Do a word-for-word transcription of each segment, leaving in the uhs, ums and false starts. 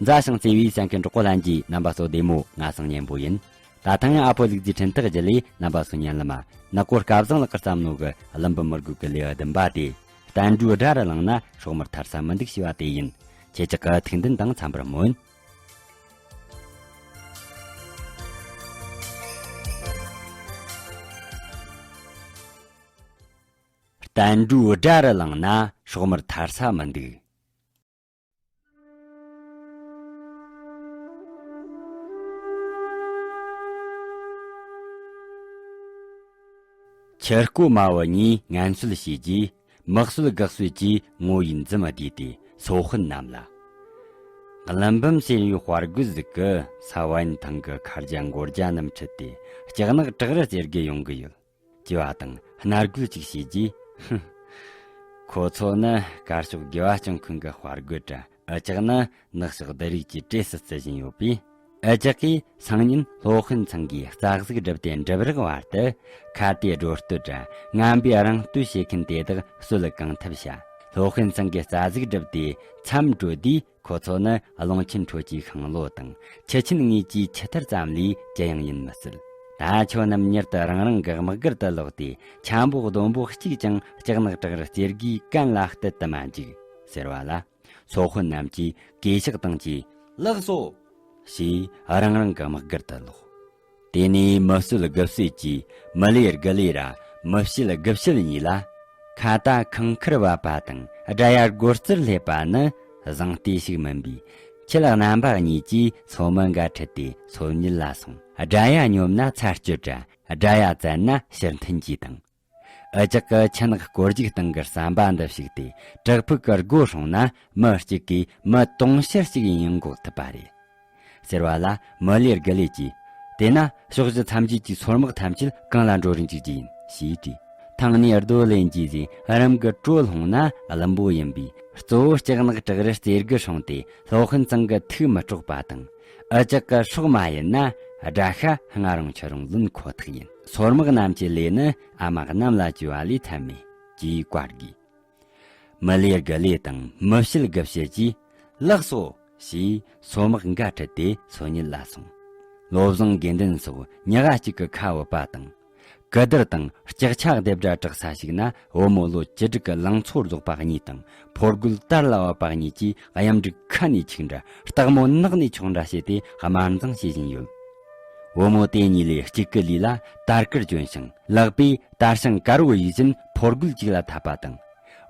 མཛའ་ཞིང་བརྩེ་བའི་གསན་མཁན་གྲོགས་པོ་ལྷན་རྒྱས། རྣམ་པ་ཚོ་བདེ་མོ། ང་སང་སྙན་པོ་ཡིན། ད་ཐེངས་ཡང་ཨ་ཕོ་ལུག་རྫིའི་འཕྲིན་ཐག་བརྒྱུད་ལས་རྣམ་པ་ཚོ་ཉན་ལ་མ། ནག་པོ་སྐལ་བཟང་ལགས་ཀྱིས་བརྩམས་ནོ་གི་ཀླུ་འབུམ་མི་རྒོད་ཀྱི་ལེའུ་བདུན་པ་དེ། བསྟན་འགྲོའི་དགྲ་རུ་ལངས་ན་སྲོག་མར་ཐར་ས་མི་འདུག་ཞེས་པ་དེ་ཡིན། ཁྱེད་ཅག་གི་ཐུགས་འདུན་དང་འཚམ་པར་སྨོན། བསྟན་འགྲོའི་དགྲ་རུ་ལངས་ན་སྲོག་མར་ཐར་ས་མི་འདུག། ཁྱི་རྐོ་མ་བུ་གཉིས་ངན་གསོད་བྱས་རྗེས། མི་གསོད་དགག་གསོད་ཀྱིས་ངོ་ཡི་འཛུམ་བསྡུས་ཏེ་སློབ་དཔོན་རྣམས་ལ། ཀླུ་འབུམ་ཟེར་བའི་དཔའ་རྒོད་ཟིག་གིས་ས་བན་ཐང་གི་མཁར་རྒྱ་མགོ་རྒྱ་རྣམས་ཁྲིད་དེ་ལྕགས་ནག་བྲག་རི་རྩེ་རྒོལ་ཡོང་གི་ཡོད། ཅེས་པ་དང་སྣ་རྒོད་ཅིག་བྱས་རྗེས། ཧུམ། ཁོ་ཚོ་ནི་དཀར་ཕྱོགས་དགེ་བ་སྐྱོང་མཁན་གྱི་དཔའ་རྒོད་ར། འུ་ཅག་ནི་ནག་ཕྱོགས་སྡེ་རིགས་ཀྱི་གྲས་སུ་བརྩི་བཞིན་ཡོད་པས། འུ་ཅག་གིས་སང་ཉིན་སློབ་དཔོན་ཚང་གིས་རྩྭ་གཟིག་བསྒྲུབས་ཏེ་འགྲུབ་རག་བར་དུ། ཁ་ཏའི་སྒྲོ་སྟོད་ར་ངན་པའི་རང་སྟོད་བྱེད་མཁན་དེ་དག་གསོད་གང་ཐུབ་བྱ། སློབ་དཔོན་ཚང་གིས་རྩྭ་གཟིག་བསྒྲུབས་ཏེ་མཚམས་གྲོལ་དུས། ཁོ་ཚོ་ནི་ཀླུང་ཆེན་ཁྲོད་ཀྱི་ཤིང་ལོ་དང་ཁྱི་ཆེན་ངོས་ཀྱི་ཁྱི་ཐར་ཙམ་ལས་ཅི་ཡང་ཡིན་མི་སྲིད། ད་ཁྱོད་རྣམས་མྱུར་དུ་རང་རང་གི་དམག་སྒར་དུ་ལོག་སྟེ། འཁྱམ་པོ་སྡོམ་པོ་གཅིག་ཀྱང་ལྕགས་ནག་བྲག་རི་རྩེ་རྒོལ་གན་ལ་གཏད་དུ་མ་འཇུག་ཟེར་བ་ལ། སློབ་དཔོན་རྣམས་ཀྱིས་གུས་ཕྱག་བཏང་རྗེས། ལགས་སོ། ཞེས་རང་རང་གི་དམག་སྒར་དུ་ལོག། དེ་ནས་མི་གསོད་དགུ་བསད་ཀྱིས་མི་ལས་དགུ་ལས་ར་མི་བྱེད་དགུ་བྱེད་གཉིས་ལ། ཁ་ཏ་ཁང་ཁུར་བབས་པ་དང་དགྲ་ཡ་སྒོ་རྩར་སླེབས་པ་ནི་བཟང་བལྟས་ཤིག་མིན་པས། ཁྱེད་རྣམ་པ་གཉིས་ཀྱིས་སློབ་མི་འགའ་ཁྲིད་དེ་སློབ་གཉེར་ལ་སོང་། དགྲ་ཡ་སྙོམས་ན་ཚར་གཅོད་དྲ། དགྲ་ཡ་བཙན་ན་ཕྱིར་འཐེན་གྱིས་དང་། འུ་ཅག་གི་ཁྱི་ནག་སྐོར་རྒྱུག་སྟེང་གི་ཟམ་པ་འདི་ཞིག་སྟེ་བྲག་ཕུག་གི་སྒོ་སྲུང་ན་མི་གཅིག་གིས་མི་དུང་ཕྱུར་གཅིག་ཡིན་ཡོང་འགོག་ཐུབ་པ་རེད། ཟེར་བ་ལ་མི་ལས་དགུ་ལས་ཀྱིས། དེས་ན་ཕྱོགས་བཞི་མཚམས་བརྒྱད་ཀྱི་སོར་དམག་ཐམས་ཅད་གང་ལ་འགྲོ་རིན་འཇུག་རྒྱུ་ཡིན་ཞེས་དྲིས། ཐང་ནས་རྡོ་ལེན་གྱིས་ཟིན་རམ་གྱི་དྲོད་ལྷུང་ན་བླུན་པོ་ཡིན་པས། གཙོ་བོ་ལྕགས་ནག་བྲག་རི་རྩེ་རྒོལ་སྲུང་སྟེ་སློབ་དཔོན་ཚང་གི་ཐུགས་མི་དཀྲོག་པ་དང་། འུ་ཅག་གི་སྲོག་མ་ཡིན་ན་དགྲ་ཤ་སྔ་རུང་ཆུ་རུང་ལོན་ཁོ་ཐག་ཡིན། སོར་དམག་རྣམས་ཀྱི་ལས་ནི་ཨ་མ་གནམ་ལ་བྱོས་པ་ལས་ཐབས་མེད་ཅེས་བཀའ་བསྒོས། མི་ལས་དགུ་ལས་དང་མི་བྱེད་དགུ་བྱེད་ཀྱིས། ལགས་སོ། ཞེས་སོར་དམག་འགའ་ཁྲིད་དེ་སོ་ཉིད་ལ་སོང་། བློ་བཟང་དགེ་འདུན་སོགས་ཉི་ཤུ་གཅིག་གི་ཁ་བུད་པ་དང་། གུ་དར་དང་ལྕགས་ཆ་སྡེབ་སྒྲ་གྲགས་ས་ཞིག་ན་བུ་མོ་ལོ་བཅུ་དྲུག་གི་ལང་ཚོ་རྫོགས་པ་གཉིས་དང་ཕོ་རྒོད་དར་ལ་བབས་པ་གཉིས་ཀྱིས་གཡམ་འབྲུག་ཁ་ནས་འཁྱུག་འདྲ་སྟག་མོ་ནགས་ནས་འཁྱོག་འདྲ་བྱས་ཏེ་དམར་འཛིང་བྱེད་བཞིན་ཡོད། བུ་མོ་དེ་གཉིས་ལས་གཅིག་གི་ལུས་ལ་དར་དཀར་གྱོན་ཞིང་ལག་པས་དར་ཤིང་དཀར་བོ་ཡིས་བཞིན་ཕོ་རྒོད་ཅིག་ལ་འཐབ་པ་དང་།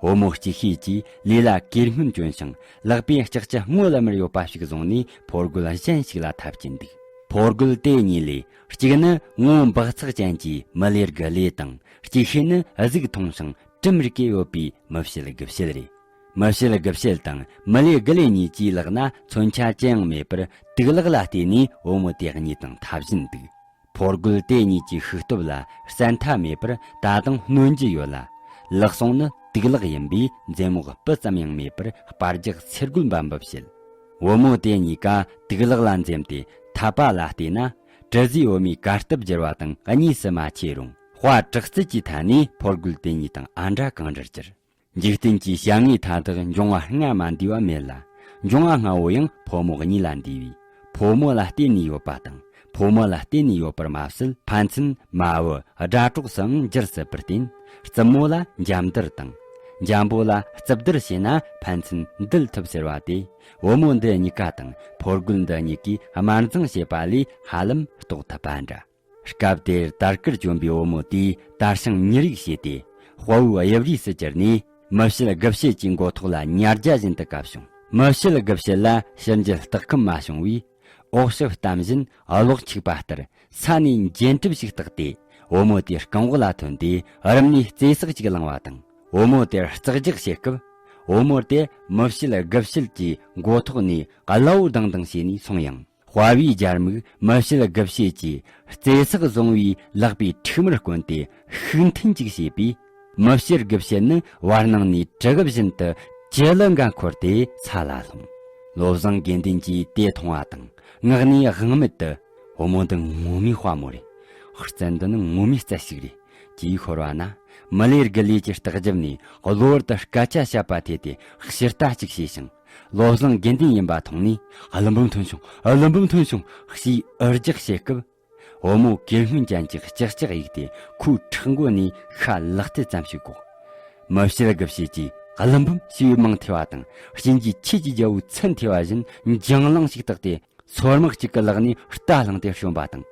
བུ་མོ་གཅིག་ཤོས་ཀྱིས་ལུས་ལ་གོས་སྔོན་གྱོན་ཞིང་ལག་པས་ལྕགས་ཀྱི་སྔོ་ལམ་མེར་ཡོད་པ་ཞིག་བཟུང་ནས་ཕོ་རྒོད་གཞན་ཞིག་ལ་འཐབ་ཀྱིན་འདུག། ཕོ་རྒོད་དེ་གཉིས་ལས་གཅིག་ནི་ངོ་འབག་ཚགས་ཅན་གྱི་མི་ལས་དགུ་ལས་དང་གཅིག་ཤོས་ནི་གཟུགས་ཐུང་ཞིང་གྲིམ་རིག་གེ་ཡོད་པའི་མི་བྱེད་དགུ་བྱེད་རེད། མི་བྱེད་དགུ་བྱེད་དང་མི་ལས་དགུ་ལས་གཉིས་ཀྱིས་ལག་ན་མཚོན་ཆ་ཅི་ཡང་མེད་པར་དུག་ལག་ལ་བལྟས་ནས་བུ་མོ་དེ་གཉིས་དང་འཐབ་བཞིན་འདུག། ཕོ་རྒོད་དེ་གཉིས་ཀྱི་ཤུགས་སྟོབས་ལ་བཙན་ཐབས་མེད་པར་ད་དུང་གནོན་རྒྱུ་ཡོད་ལ། ལག་ཟུང་ནི་དུག་ལག་ཡིན་པས་མཛེ་མོག་སྤུ་ཙམ་ཡང་མེད་པར་སྤར་རྒྱག་ཚེ་རྒོད་འབབ་འབབ་བྱེད། བུ་མོ་དེ་གཉིས་ཀ་དུག་ལག་ལ་འཛེམས་ཏེ་འཐབ་པ་ལ་བལྟས་ན། དྲི་ཟའི་བུ་མོའི་གར་སྟབས་བསྒྱུར་བ་དང་གཉིས་སུ་མ་ཕྱེ་རུང་། དཔའ་དྲག་རྩལ་གྱི་ཐད་ནས་ཕོ་རྒོད་དེ་གཉིས་དང་ཨ་འདྲ་གང་འདྲར་གྱུར། འཇིག་རྟེན་གྱི་བྱ་དངོས་མཐའ་དག་འབྱུང་བ་ལྔ་མ་འདུས་པ་མེད་ལ། འབྱུང་བ་ལྔ་བོ་ཡང་ཕོ་མོ་གཉིས་ལ་འདུས་པས། ཕོ་མོ་ལ་བརྟེན་ནས་ཡོད་པ་དང་ཕོ་མོ་ལ་བརྟེན་ནས་ཡོད་པར་མ་ཟད། ཕན་ཚུན་མ་བུ་དགྲ་གྲོགས་སུའང་འགྱུར་སྲིད་པར་བརྟེན། རྩུབ་མོ་ལ་འཇམ་བརྡར་དང་འཇམ་པོ་ལ་རྩུབ་བརྡར་བྱས་ན་ཕན་ཚུན་འདུལ་ཐུབ་ཟེར་བ་དེ། བུ་མོ་འདི་གཉིས་ཀ་དང་ཕོ་རྒོད་འདི་གཉིས་ཀས་དམར་འཛིང་བྱས་པ་ལས་ཧ་ལམ་རྟོགས་ཐུབ་པ་འདྲ། སྐབས་དེར་དར་དཀར་གྱོན་པའི་བུ་མོ་དེས་དར་ཤིང་ཉི་རིགས་བྱས་ཏེ། དཔའ་བོའི་དབྱིབས་རིས་སུ་གྱུར་ནས། མི་བྱེད་དགུ་བྱེད་ཀྱི་མགོ་ཐོག་ལ་ཉ་རྒྱ་བཞིན་དུ་བཀབ་བྱུང་། མི་བྱེད་དགུ་བྱེད་ལ་ཕྱིར་འགྱུར་སྟག་ཁམ་མ་བྱུང་བས། འོག་ཞབས་བསྟམས་བཞིན་གློག་འཁྱུག་པ་ལྟར་ས་ནས་འཇེན་གྲབས་ཤིག་བཏགས་ཏེ། བུ་མོ་དེའི་རྐང་འོག་ལ་ཐོན་ཏེ། རུམ་ནས་རྩེ་སག་ཅིག་བླངས་པ་དང་། བུ་མོ་དེར་ལྕགས་རྒྱག་བྱེད་སྐབས། བུ་མོ་དེ་མི་བྱེད་དགུ་བྱེད་ཀྱི་མགོ་ཐོག་ནས་གླ་བོ་ལྡང་ལྡང་བྱས་ནས་སོང་ཡང་། དཔའ་བོའི་རྒྱལ་མོས་མི་བྱེད་དགུ་བྱེད་ཀྱི་རྩེ་སག་བཟུང་བའི་ལག་པའི་ཐུག་མར་བསྐོན་ཏེ་ཤུགས་འཐེན་ཅིག་བྱས་པས། མི་བྱེད་དགུ་བྱེད་ནི་བར་སྣང་ནས་གྲི་གུ་བཞིན་དུ་ཅི་ལི་འགའ་འཁོར་ཏེ་ས་ལ་ལྷུང་། བློ་བཟང་དགེ་འདུན་གྱིས་དེ་མཐོང་བ་དང་ངག་ནས་དབང་མེད་དུ། བུ་མོ་འདི་ངོ་མའི་དཔའ་མོ་རེད། རྩལ་འདི་ནི་ངོ་མའི་རྩལ་ཞིག་རེད། ཅེས་ཤོར་བ་ན། མི་ལས་དགུ་ལས་ཀྱི་ལྟག་རྒྱབ་ནས་གློ་བུར་དུ་སྐད་ཆ་བཤད་པ་ཐོས་ཏེ་ཕྱིར་ལྟ་ཅིག་བྱས་ཤིང་། བློ་བཟང་དགེ་འདུན་ཡིན་པ་མཐོང་ནས། ཀླུ་འབུམ་ཐོན་བྱུང་། ཀླུ་འབུམ་ཐོན་བྱུང་ཞེས་འུར་རྒྱག་བྱེད་སྐབས། བུ་མོ་གེ་སྔོན་ཅན་གྱིས་ལྕག་ལྕག་གཡུགས་ཏེ་ཁོའི་ཕྲག་མགོ་ནས་ཤ་ལག་མཐིལ་ཙམ་ཞིག་གོག། མི་བྱེད་དགུ་བྱེད་ཀྱིས་ཀླུ་འབུམ་ཞེས་པའི་མིང་ཐོས་པ་དང་། གཤིན་རྗེའི་ཆོས་ཀྱི་རྒྱལ་པོའི་མཚན་ཐོས་པ་བཞིན་འཇིང་ལངས་ཤིག་བཏགས་ཏེ། སོར་མོ་གཅིག་གི་ལག་ནས་རྟ་བླངས་ཏེ་བྱོན་པ་དང་།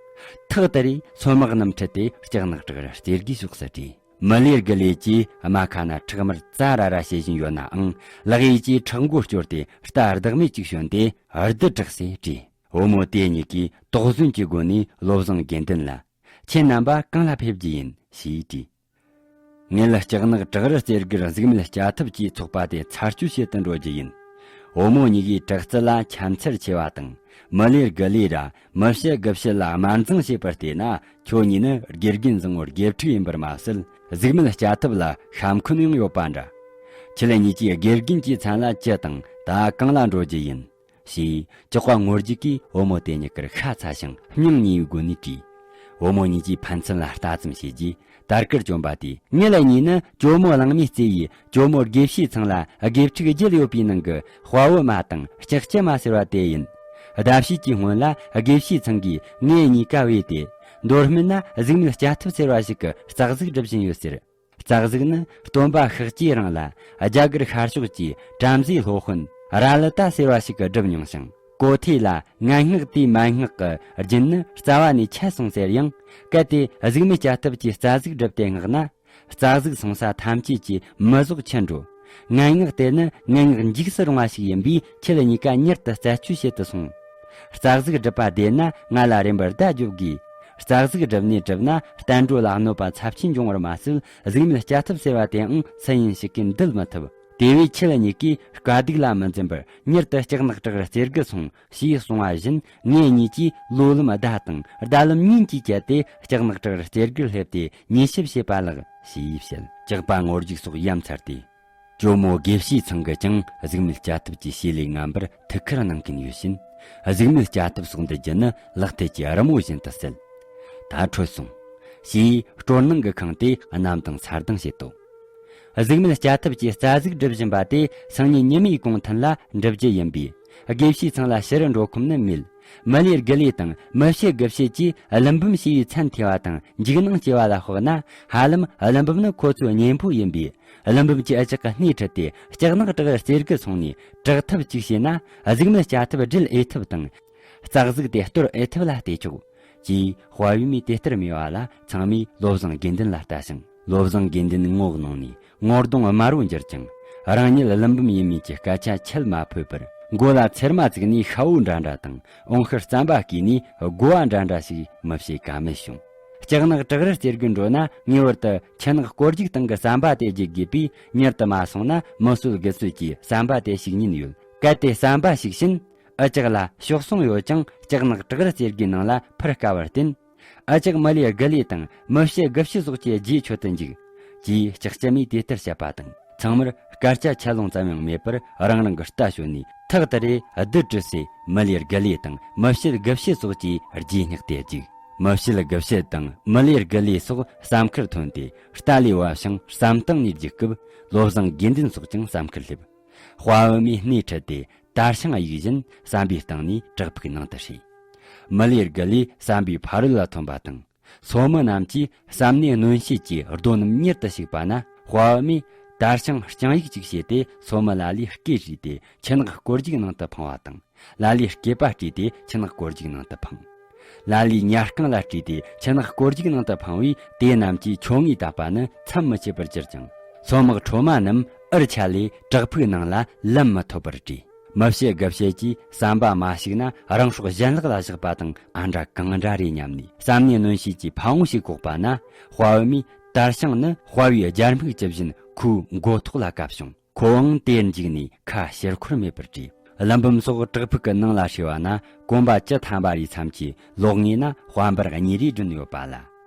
ཐག་དེ་རེས་སོར་མོ་རྣམས་ཁྲིད་དེ་ལྕགས་ནག་བྲག་རི་རྩེ་དགུའི་ཕྱོགས་སུ་བྲོས། མི་ལས་དགུ་ལས་ཀྱིས་རྨ་ཁ་ན་ཁྲག་དམར་རྩ་ར་ར་བྱེད་བཞིན་ཡོད་ནའང་། ལག་གཡས་ཀྱིས་ཕྲག་མགོ་བསྐྱོར་ཏེ་རྟ་བདག་མེད་ཅིག་བྱོན་ཏེ་རྡུལ་དྲག་སེ་བྲོས། བུ་མོ་དེ་གཉིས་ཀྱིས་དོགས་ཟོན་གྱི་སྒོ་ནས་བློ་བཟང་དགེ་འདུན་ལ། ཁྱེད་རྣམ་པ་གང་ལ་ཕེབས་རྒྱུ་ཡིན་ཞེས་དྲིས། ངེད་ལྕགས་ནག་བྲག་རི་རྩེ་དགུར་གཟུགས་མེད་སྐྱ་ཐབས་ཀྱི་ཚོགས་པ་དེ་ཚར་གཅོད་བྱེད་དུ་འགྲོ་རྒྱུ་ཡིན། བུ་མོ་གཉིས་ཀྱི་དྲག་རྩལ་ལ་ཁྱད་མཚར་ཆེ་བ་དང་། མི་ལས་དགུ་ལས་ར་མི་བྱེད་དགུ་བྱེད་ལ་དམར་འཛིང་བྱེད་པར་བལྟས་ན། ཁྱོད་གཉིས་ནི་དགེ་རྒན་བཟང་བོར་དགེ་ཕྲུག་ཡིན་པར་མ་ཟད། གཟུགས་མེད་སྐྱ་ཐབས་ལ་ཤ་འཁོན་ཡང་ཡོད་པ་འདྲ། ཁྱེད་གཉིས་ཀྱིས་དགེ་རྒན་གྱི་མཚན་ལ་ཅི་དང་ད་གང་ལ་འགྲོ་རྒྱུ་ཡིན། ཞེས་ལྕགས་པ་ངོ་རྒྱུག་གིས་བུ་མོ་དེ་གཉིས་ཀར་ཤ་ཚ་ཞིང་སྙིང་ཉེ་བའི་སྒོ་ནས་དྲིས། བུ་མོ་གཉིས་ཀྱིས་ཕན་ཚུན་ལ་ལྟ་ཙམ་བྱས་རྗེས། དར་དཀར་གྱོན་པ་དེས། ངེད་ལ་གཉིས་ནི་ཇོ་མོ་གླང་མའི་རྩེ་ཡི་ཇོ་མོ་དགེ་བཤེས་ཚང་ལ་དགེ་ཕྲུག་བརྒྱད་ཡོད་པའི་ནང་གི་དཔའ་བོ་མ་དང་ལྕགས་ཀྱུ་མ་ཟེར་བ་དེ་ཡིན། ཟླ་ཕྱེད་ཀྱི་སྔོན་ལ་དགེ་བཤེས་ཚང་གིས་ངེད་གཉིས་ཀ་བོས་ཏེ། མདོ་སྨད་ན་གཟུགས་མེད་སྐྱ་ཐབས་ཟེར་བ་ཞིག་གི་རྩ་གཟུགས་སྒྲུབ་བཞིན་ཡོད་ཟེར། རྩ་གཟུགས་ནི་སྟོན་པ་ཤཱཀྱའི་རིང་ལ་རྒྱ་གར་ཤར་ཕྱོགས་ཀྱི་བྲམ་ཟེ་སློབ་དཔོན་ར་ལི་ཏ་ཟེར་བ་ཞིག་གིས་བསྒྲུབས་མྱོང་ཞིང་། གོ་ཐོས་ལ་ངན་སྔགས་དེའི་མན་ངག་གི་རྒྱུན་ནི་རྩ་བ་ནས་ཆད་སོང་ཟེར་ཡང་། གལ་ཏེ་གཟུགས་མེད་སྐྱ་ཐབས་ཀྱིས་རྩ་གཟུགས་བསྒྲུབས་ཏེ་བསྔགས་ན། རྩ་གཟུགས་སོང་ས་ཐམས་ཅད་ཀྱི་མི་ཟོག་ཆད་འགྲོ། ངན་སྔགས་དེ་ནི་ངན་སྔགས་འཇིགས་སུ་རུང་བ་ཞིག་ཡིན་པས། ཁྱེད་གཉིས་ཀ་མྱུར་དུ་རྩད་གཅོད་བྱེད་དུ་སོང་། རྩ་གཟུགས་སྒྲུབ་པ་བདེ་ན་ང་ལ་རིམ་པར་བརྡ་རྒྱོབ་དགོས། རྩ་གཟུགས་སྒྲུབ་ནས་གྲུབ་ན་བསྟན་འགྲོ་ལ་གནོད་པ་ཚབས་ཆེན་འབྱུང་བར་མ་ཟད། གཟུགས་མེད་སྐྱ་ཐབས་ཟེར་བ་དེའང་སུ་ཡིན་ཞིག་གིས་འདུལ་མི་ཐུབ། དེ་བས་ཁྱེད་གཉིས་ཀས་དཀའ་སྡུག་ལ་མི་འཛེམ་པར་མྱུར་དུ་ལྕགས་ནག་བྲག་རི་རྩེ་དགུ་སོང་། ཞེས་གསུང་བ་བཞིན། ངེད་གཉིས་ཀྱིས་ལོ་ལམ་བརྡ་དང་བརྡ་ལམ་གཉིས་ཀྱིས་བཅད་དེ་ལྕགས་ནག་བྲག་རི་རྩེ་དགུར་སླེབས་ཏེ་མྱུལ་ཞིབ་བྱེད་པ་ལགས། ཞེས་བཤད། ལྕགས་པ་ངོ་རྒྱུག་སོགས་ཡ་མཚར་ཏེ། ཇོ་མོ་དགེ་བཤེས་ཚང་གིས་ཀྱང་གཟུགས་མེད་སྐྱ་ཐབས་ཀྱི་བྱེད་ལས་ངན་པར་ཐུགས་ཁུར་གནང་མཁན་ཡོད་ཕྱིན། གཟུགས་མེད་སྐྱ་ཐབས་སོགས་འདི་རྒྱུ་ནི་ལག་མཐིལ་གྱི་རི་མོ་བཞིན་དུ་གསལ། ད་འཕྲོད་སོང་། ཞེས་སྤྲོ་སྣང་གི་ཁེངས་ཏེ་རྣམ་དང་མཚར་སྡང་བྱེད་དོ། གཟུགས་མེད་སྐྱ་ཐབས་ཀྱིས་རྩ་གཟུགས་སྒྲུབ་བཞིན་པ་དེ་སང་ཉིན་ཉི་མའི་གུང་ཐུན་ལ་འགྲུབ་རྒྱུ་ཡིན་པས། དགེ་བཤེས་ཚང་ལ་ཕྱིར་འགྲོ་ཁོམ་ནི་མེད། མི་ལས་དགུ་ལས་དང་མི་བྱེད་དགུ་བྱེད་ཀྱིས་ཀླུ་འབུམ་ཞེས་པའི་མཚན་ཐོས་པ་དང་འཇིགས་སྣང་སྐྱེ་བ་ལ་དཔགས་ན། ཧ་ལམ་ཀླུ་འབུམ་ནི་ཁོ་ཚོའི་གཉེན་པོ་ཡིན་པས། ཀླུ་འབུམ་གྱིས་ཨ་ཅག་གི་སྣེ་ཁྲིད་དེ་ལྕགས་ནག་བྲག་རྩེ་དགུ་སོང་ནས་དྲག་ཐབས་གཅིག་བྱས་ན། གཟུགས་མེད་སྐྱ་ཐབས་སྒྲིལ་འོས་ཐབས་དང་། རྩ་གཟུགས་དེ་གཏོར་འོས་ཐབས་ལ་བལྟས་ཆོག། ཅེས་དཔའ་བོས་མོས་དེ་ལྟར་སྨྲས་པ་ལ། ཚང་མས་བློ་བཟང་དགེ་འདུན་ལ་ལྟ་ཞིང་། བློ་བཟང་དགེ་འདུན་ངོ་གནོང་ནས་ངོ་གདོང་དམར་བོ་འགྱུར་ཅིང་། རང་ཉིད་ཀླུ་འབུམ་ཡིན་མིན་གྱི་སྐད་ཆ་ཁྱད་མ་ཕོད་པར། མགོ་ལ་ཚེར་མ་བཙུགས་ནས་ཤ་བོ་འདྲ་འདྲ་དང་། འོང་ཤི་རྩམ་པ་བསྐོལ་ནས་དགོ་བ་འདྲ་འདྲ་ཞིག་མི་བྱེད་ཀ་མེད་བྱུང་། ལྕགས་ནག་བྲག་རི་རྩེ་དགུར་འགྲོ་ན། ངེས་པར་དུ་ཆུ་ནག་སྐོར་རྒྱུག་སྟེང་གི་ཟམ་པ་དེ་བརྒྱུད་དགོས་པས། མྱུར་དུ་མ་སོང་ན་མི་གསོད་དགུ་གསོད་ཀྱི་ཟམ་པ་དེ་ཞུགས་ཉེན་ཡོད། གལ་ཏེ་ཟམ་པ་ཞུགས་ཕྱིན། ཨ་ཅག་ལ་གཤོག་ཟུང་ཡོད་ཀྱང་ལྕགས་ནག་བྲག་རི་རྩེ་དགུའི་ནང་ལ་འཕུར་དཀའ་བར་བརྟེན། ཨ་ཅག་མི་ལས་དགུ་ལས་དང་མི་བྱེད་དགུ་བྱེད་སོགས་ཀྱི་རྗེས་ཆོད་དུ་འཇུག། ཅེས་ལྕགས་ཀྱུ་མས་དེ་ལྟར་བཤད་པ་དང་། ཚང་མར་སྐར་ཆ་ཆ་ལོང་ཙམ་ཡང་མེད་པར་རང་རང་གི་རྟ་ཞོན་ནས་ཐག་དེ་རེ་རྡུལ་བྲི་སའི་མི་ལས་དགུ་ལས་དང་མི་བྱེད་དགུ་བྱེད་སོགས་ཀྱི་རྗེས་བསྙེགས་ཏེ་འཇུག། མི་བྱེད་དགུ་བྱེད་དང་མི་ལས་དགུ་ལས་སོགས་ཟམ་ཁར་ཐོན་ཏེ་རྟ་ལས་བབས་ཤིང་ཟམ་སྟེང་ནས་རྒྱུག་སྐབས། བློ་བཟང་དགེ་འདུན་སོགས་ཀྱང་ཟམ་ཁར་སླེབས། དཔའ་བོ་མོས་སྣེ་ཁྲིད་དེ། དར་ཤིང་གཡུག་བཞིན་ཟམ་པའི་སྟེང་ནས་བྲག་ཕུག་ནང་དུ་ཧྲིལ། མི་ལས་དགུ་ལས་ཟམ་པའི་ཕ་རོལ་ལ་ཐོན་པ་དང་། སོ་མི་རྣམས་ཀྱིས་ཟམ་སྣེ་གནོན་བྱེད་ཀྱི་རྡོ་རྣམས་མྱུར་དུ་ཞིག་པ་ན། དཔའ་བོ་མོས་དར་ཤིང་རྐྱང་གཡུག་ཅིག་བྱས་ཏེ། སོ་མི་ལ་ལའི་སྐེ་བྲིས་ཏེ་ཆུ་ནག་སྐོར་རྒྱུག་ནང་དུ་འཕངས་པ་དང་། ལ་ལའི་སྐེད་པ་བྲིས་ཏེ་ཆུ་ནག་སྐོར་རྒྱུག་ནང་དུ་འཕངས། ལ་ལའི་ཉལ་རྐང་ལ་བྲིས་ཏེ་ཆུ་ནག་སྐོར་རྒྱུག་ནང་དུ་འཕངས་པས། དེ་རྣམས་ཀྱིས་ཆོ་ངེས་བཏབ་པ་ནི་མཚམས་མི་ཆད་པར་གྱུར་ཅིང་། སོ་མི་ཁྲོ་མོ་རྣམས་འུར་ཆ་ལས་བྲག་ཕུག་ནང་ལ་ལམ་མི་ཐོབ་པར་བྲོས། མི་བྱེད་དགུ་བྱེད་ཀྱིས་ཟམ་པ་མ་ཞིག་ན་རང་སྲོག་གཞན་ལག་ལ་བཞག་པ་དང་ཨ་འདྲ་གང་འདྲ་རེད་སྙམ་ནས། ཟམ་སྣེ་གནོན་བྱེད་ཀྱི་ཕ་བོང་ཞིག་བཀོག་པ་ན། དཔའ་བོ་མོས་དར་ཤིང་ནི་དཔའ་བོའི་སྦྱར་སྨུག་ཅི་བཞིན་ཁོའི་མགོ་ཐོག་ལ་བཀབ་བྱུང་། ཁོའང་དེར་འཇིགས་ནས་ཁ་ཕྱིར་འཁོར་མེད་པར་བྲོས། ཀླུ་འབུམ་སོགས་བྲག་ཕུག་གི་ནང་ལ་ཧྲིལ་བ་ན། གོམ་པ་བཅུ་ཐམ་པ་རེའི་མཚམས་ཀྱི་ལོགས་ངོས་ན་དཔལ་འབར་གཉིས་རེ་བསྒྲིགས་ཡོད་པ་ལ།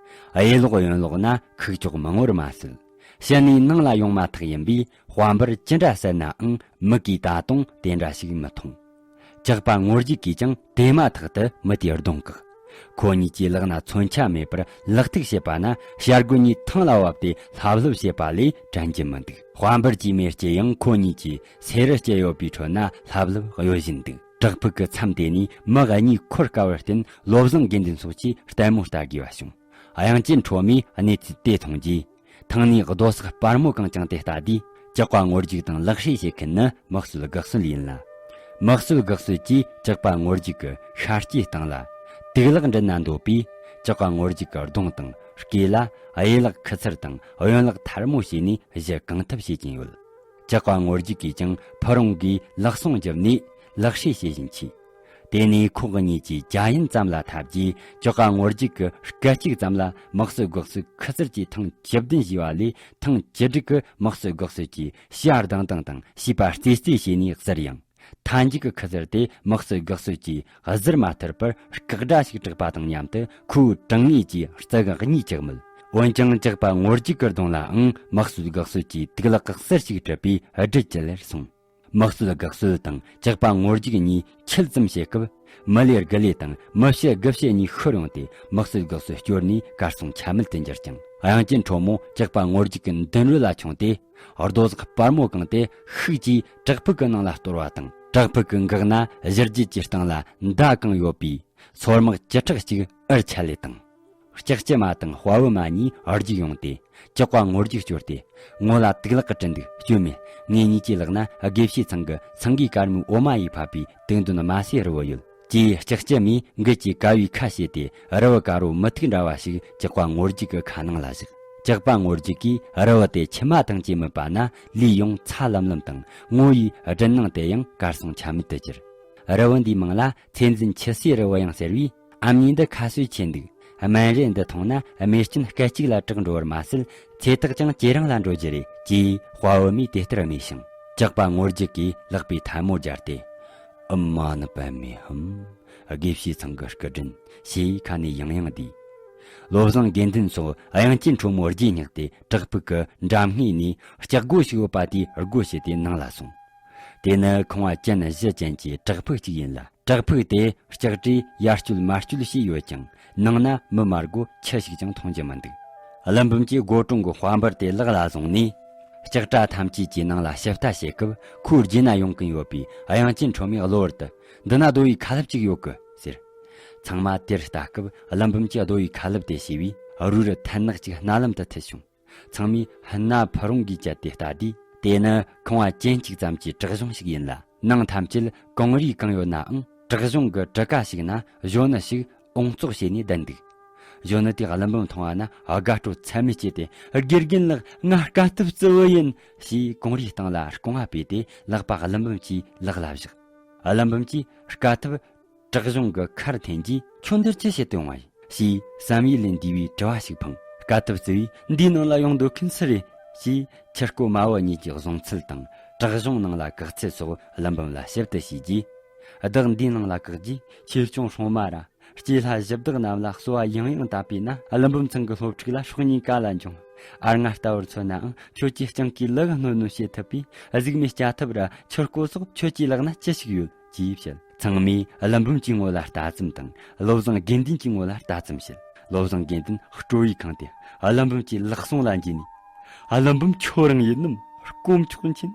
གཡས་ལོགས་གཡོན་ལོགས་ན་ཁུག་ཀྱོག་མང་བོར་མ་ཟད། ཕྱི་ནས་ནང་ལ་ཡོང་མ་ཐག་ཡིན་པས། དཔལ་འབར་ཅི་འདྲ་གསལ་ནའང་མིག་གིས་ད་དུང་དེ་འདྲ་ཞིག་མི་མཐོང་། ཇག་པ་ངོ་རྒྱུག་གིས་ཀྱང་དེ་མ་ཐག་ཏུ་མི་དེའི་གདོང་བཀག། ཁོ་གཉིས་ཀྱིས་ལག་ན་མཚོན་ཆ་མེད་པར་ལག་ཐུག་བྱེད་པ་ན། བྱ་རྒོད་གཉིས་ཐང་ལ་བབས་ཏེ་ལྷབ་ལྷུབ་བྱེད་པ་ལས་དྲན་གྱི་མི་འདུག། དཔལ་འབར་གྱི་མེ་ལྕེ་ཡང་ཁོ་གཉིས་ཀྱིས་སེ་རུ་བསྐྱལ་ཡོད་པའི་ཁྲོད་ན་ལྷབ་ལྷུབ་གཡོ་བཞིན་འདུག། བྲག་ཕུག་གི་མཚམས་དེ་ནས་མི་གཉིས་འཁོར་དཀའ་བར་བརྟེན། བློ་བཟང་དགེ་འདུན་སོགས་ཀྱིས་ལྟད་མོ་ལྟ་དགོས་པ་བྱུང་། དབྱངས་ཅན་ཁྲོ་མོས་གནས་ཚུལ་དེ་མཐོང་རྗེས། ཐང་ནས་རྡོ་སེག་སྤར་མོ་གང་བཅངས་ཏེ་ལྟ་དུས། ཇག་པ་ངོ་རྒྱུག་དང་ལག་ཧྲེ་བྱེད་མཁན་ནི་མི་གསོད་དགག་གསོད་ཡིན་ལ། མི་གསོད་དགག་གསོད་ཀྱིས་ཇག་པ་ངོ་རྒྱུག་གི་ཤ་སྐྱེས་སྟེང་ལ་དུག་ལག་འདྲེན་ན་འདོད་པས། ཇག་པ་ངོ་རྒྱུག་གི་གདོང་དང་སྐེ་ལ་གཡས་ལག་ཁུ་ཚུར་དང་གཡོན་ལག་ཐལ་མོ་བྱས་ནས་གཞུ་གང་ཐུབ་བྱེད་ཀྱིན་ཡོད། ཇག་པ་ངོ་རྒྱུག་གིས་ཀྱང་ཕུ་རུང་གིས་ལག་ཟུང་བརྒྱབ་ནས་ལག་ཧྲེ་བྱེད་བཞིན་མཆིས། དེ་ནས་ཁོང་གཉིས་ཀྱིས་ཇ་ཡིན་ཙམ་ལ་ཐབས་ཀྱིས་ཇག་པ་ངོ་རྒྱུག་གི་སྐད་ཅིག་ཙམ་ལ་མི་གསོད་དགག་གསོད་ཁུ་ཚུར་གྱིས་ཐང་བཅུ་བདུན་བྱས་པ་ལས། ཐང་བཅུ་དྲུག་གི་མི་གསོད་དགག་གསོད་ཀྱིས་བྱ་ལྡང་ལྡང་དང་བྱིས་པ་རྩེ་རྩེ་བྱས་ནས་གཟིར་ཡང་། མཐའ་མཇུག་གི་ཁུ་ཚུར་དེ་མི་གསོད་དགག་གསོད་ཀྱིས་གཟིར་མ་ཐུབ་པར་སྐག་སྒྲ་ཞིག་གྲགས་པ་དང་མཉམ་དུ་ཁོའི་གྲང་ངད་ཀྱིས་རྩ་འགག་གཉིས་ཆགས་མོད། འོན་ཀྱང་ཇག་པ་ངོ་རྒྱུག་གི་གདོང་ལའང་མི་གསོད་དགག་གསོད་ཀྱིས་དུག་ལག་གི་གསེར་ཞིག་གྲུབ་པས་སྦྲུལ་གྱི་ལེར་སོང་། མི་གསོད་དགག་གསོད་དང་ཇག་པ་ངོ་རྒྱུག་གཉིས་འཁྱིལ་ཙམ་བྱེད་སྐབས། མི་ལས་དགུ་ལས་དང་མི་བཤད་དགུ་བཤད་གཉིས་ཤོར་ཡོང་སྟེ། མི་གསོད་དགག་གསོད་སྐྱོར་ནས་གར་སོང་ཆ་མེད་དུ་འགྱུར་ཅིང་། དབྱངས་ཅན་ཁྲོ་མོ་ཇག་པ་ངོ་རྒྱུག་གི་མདུན་རོལ་ལ་མཆོངས་ཏེ། རྡོ་ཟེག་སྤར་མོ་གང་དེ་ཤུགས་ཀྱིས་བྲག་ཕུག་གི་ནང་ལ་གཏོར་བ་དང་། བྲག་ཕུག་གི་འགག་ན་གཞུ་རྒྱུད་ཀྱི་སྟེང་ལ་མདའ་གང་ཡོད་པའི་སོར་མོ་བཅུ་ཕྲག་གཅིག་འུར་ཆད་ལེ་དང་། ལྕགས་ཀྱི་མ་དང་དཔའ་བོ་མ་གཉིས་རྒྱུག་ཡོང་སྟེ། ཇག་པ་ངོ་རྒྱུག་བསྐྱོར་ཏེ། ངོ་ལ་དུག་ལག་གིས་བྲུས་འདུག། སྐྱོན་མེད། ངེད་གཉིས་ཀྱི་ལག་ན་དགེ་བཤེས་ཚང་གི་སེང་གེའི་དཀར་མོའི་འོ་མ་ཡིས་ཕབ་པའི་དུག་འདོན་དམར་སེར་རི་བོ་ཡོད། ཅེས་ལྕགས་ཀྱི་མས་མགུལ་གྱི་ཀ་བའི་ཁ་བྱས་ཏེ། རི་བོ་དཀར་པོ་མུ་ཏིག་འདྲ་བ་ཞིག་ཇག་པ་ངོ་རྒྱུག་གི་ཁ་ནང་ལ་བཞག། ཇག་པ་ངོ་རྒྱུག་གིས་རི་བོ་དེ་མཆི་མ་དང་བཅས་མིད་པ་ན། ལུས་ཡང་ཚ་ལམ་ལམ་དང་། ངོ་ཡི་སྦྲུལ་ནག་དེ་ཡང་གར་སོང་ཆ་མེད་དུ་གྱུར། རི་བོ་འདིའི་མིང་ལ་ཚེ་འཛིན་འཆི་སའི་རི་བོ་ཡང་ཟེར་བས། ཨ་མྱེས་འདི་ཁ་སོས་ཆེ་འདུག། སྨན་རས་འདི་འཐུང་ན་རྨས་སྐྱོན་སྐད་ཅིག་ལ་དྲག་འགྲོ་བར་མ་ཟད། ཚེ་ཐག་ཀྱང་ཇེ་རིང་ལ་འགྲོ་རྒྱུ་རེད། ཅེས་དཔའ་བོ་མས་དེ་ལྟར་སྨྲས་ཤིང་། ཇག་པ་ངོ་རྒྱུག་གིས་ལག་པའི་ཐལ་མོ་སྦྱར་ཏེ། ཨུམ་མ་ཎི་པདྨེ་ཧཱུྃ། དགེ་བཤེས་ཚང་གི་སྐུ་དྲིན་ཞེས་ཁ་ནས་ཡང་ཡང་བསྡུས། བློ་བཟང་དགེ་འདུན་སོགས་དབྱངས་ཅན་ཁྲོ་མོ་རྗེས་བསྙེགས་ཏེ། བྲག་ཕུག་གི་འགྲམ་ངོས་ནས་ལྕགས་སྒོ་ཞིག་ཡོད་པ་དེའི་སྒོ་ཕྱེ་སྟེ་ནང་ལ་སོང་། དེ་ནི་ཁང་བ་ཅན་བཞི་ཅན་གྱི་བྲག་ཕུག་ཅིག་ཡིན་ལ། བྲག་ཕུག་དེ་ལྕགས་དྲས་ཡར་སྐྱོད་མར་སྐྱོད་བྱས་ཡོད་ཀྱང་། ནང་ན་མི་མ་དགོས་ཁྱི་ཞིག་ཀྱང་མཐོང་རྒྱུ་མི་འདུག། ཀླུ་འབུམ་གྱིས་སྒོ་གྲོང་གི་དཔལ་འབར་དེ་ལག་ལ་བཟུང་ནས། ལྕགས་དྲ་ཐམས་ཅད་ཀྱི་ནང་ལ་ཞིབ་ལྟ་བྱེད་སྐབས། ཁོའི་རྗེས་ན་ཡོང་གིན་ཡོད་པའི་དབྱངས་ཅན་ཁྲོ་མོས་གློ་བུར་དུ། འདི་ན་རྡོ་ཡི་ཁ་ལུབ་ཅིག་ཡོད་གི་ཟེར། ཚང་མ་དེར་ལྟ་སྐབས། ཀླུ་འབུམ་གྱིས་རྡོ་ཡི་ཁ་ལུབ་དེ་ཕྱེ་བས། རུ་རུ་ཐལ་ནག་ཅིག་སྣ་ལམ་དུ་ཐིལ་བྱུང་། ཚང་མས་སྣ་ཕུ་རུང་གིས་བཅད་དེ་ལྟ་དུས། དེ་ནི་ཁང་བ་ཅན་གཅིག་ཙམ་གྱི་བྲག་གཞོང་ཞིག་ཡིན་ལ། ནང་ཐམས་ཅད་གངས་རིས་གང་ཡོད་ནའང་། བྲག་གཞོང་གི་གྲུ་ཁ་ཞིག་ན་གཞོན་ནུ་ཞིག་ཨོང་ཙོག་བྱས་ནས་བསྡད་འདུག། གཞོན་ནུ་དེས་ཀླུ་འབུམ་མཐོང་བ་ན་དགའ་སྤྲོ་ཚད་མེད་སྐྱེས་ཏེ། དགེ་རྒན་ལགས། ང་དཀའ་ཐུབ་རྩི་བོ་ཡིན། ཞེས་གངས་རིའི་སྟེང་ལ་རྐང་བ་སྤོས་ཏེ་ལག་པ་ཀླུ་འབུམ་གྱི་ལག་ལ་བཞག། ཀླུ་འབུམ་གྱིས་དཀའ་ཐུབ་བྲག་གཞོང་གི་ཁར་འཐེན་རྗེས། ཁྱོད་འདིར་ཅི་བྱེད་དུ་ཡོང་བ་ཡིན། ཞེས་བསམ་ཡུལ་ལས་འདས་པའི་དྲི་བ་ཞིག་འཕངས། དཀའ་ཐུབ་རྩི་བས། འདིའི་ནང་ལ་ཡོང་འདོད་མཁན་སུ་རེད། ཞེས་ཁྱི་རྐོ་མ་བུ་གཉིས་ཀྱི་བཟུང་ཚུལ་དང་། བྲག་གཞོང་ནང་ལ་བཀག་ཚུལ་སོགས་ཀླུ་འབུམ་ལ་ཞིབ་ཏུ་བཤད་རྗེས། བདག་འདིའི་ནང་ལ་བཀག་རྗེས། ཆོས་སྐྱོང་སྲུང་མ་ར་སྐྱེས་ལྷ་གཞི་བདག་རྣམས་ལ་གསོལ་བ་ཡང་ཡང་བཏབ་པས་ན། ཀླུ་འབུམ་ཚང་གི་སློབ་ཕྲུག་ལ་སྲོག་ཉེན་ག་ལ་འབྱུང་། ཨ། ང་ལྟ་བུར་མཚོན་ནའང་། ཁྱོད་ཀྱིས་སྤྱང་ཀིའི་ལུག་གནོད་གནོད་བྱེད་ཐུབ་པས། གཟུགས་མེད་སྐྱ་ཐབས་ར་ཆོས་སྐོར་སོགས་ཁྱོད་ཀྱི་ལག་ན་ཅི་ཞིག་ཡོད། ཅེས་བཤད། ཚང་མས་ཀླུ་འབུམ་གྱི་ངོ་ལ་ལྟ་ཙམ་དང་། བློ་བཟང་དགེ་འདུན་གྱི་ངོ་ལ་ལྟ་ཙམ་བྱས། བློ་བཟང་དགེ་འདུན་སྤྲོ་བས་ཁེངས་ཏེ་ཀླུ་འབུམ་གྱི་ལག་ཟུང་ལ་འཇུས་ནས། ཀླུ་འབུམ་ཁྱོད་རང་ཡིན་ནམ། དཀོན་མཆོག་མཁྱེན།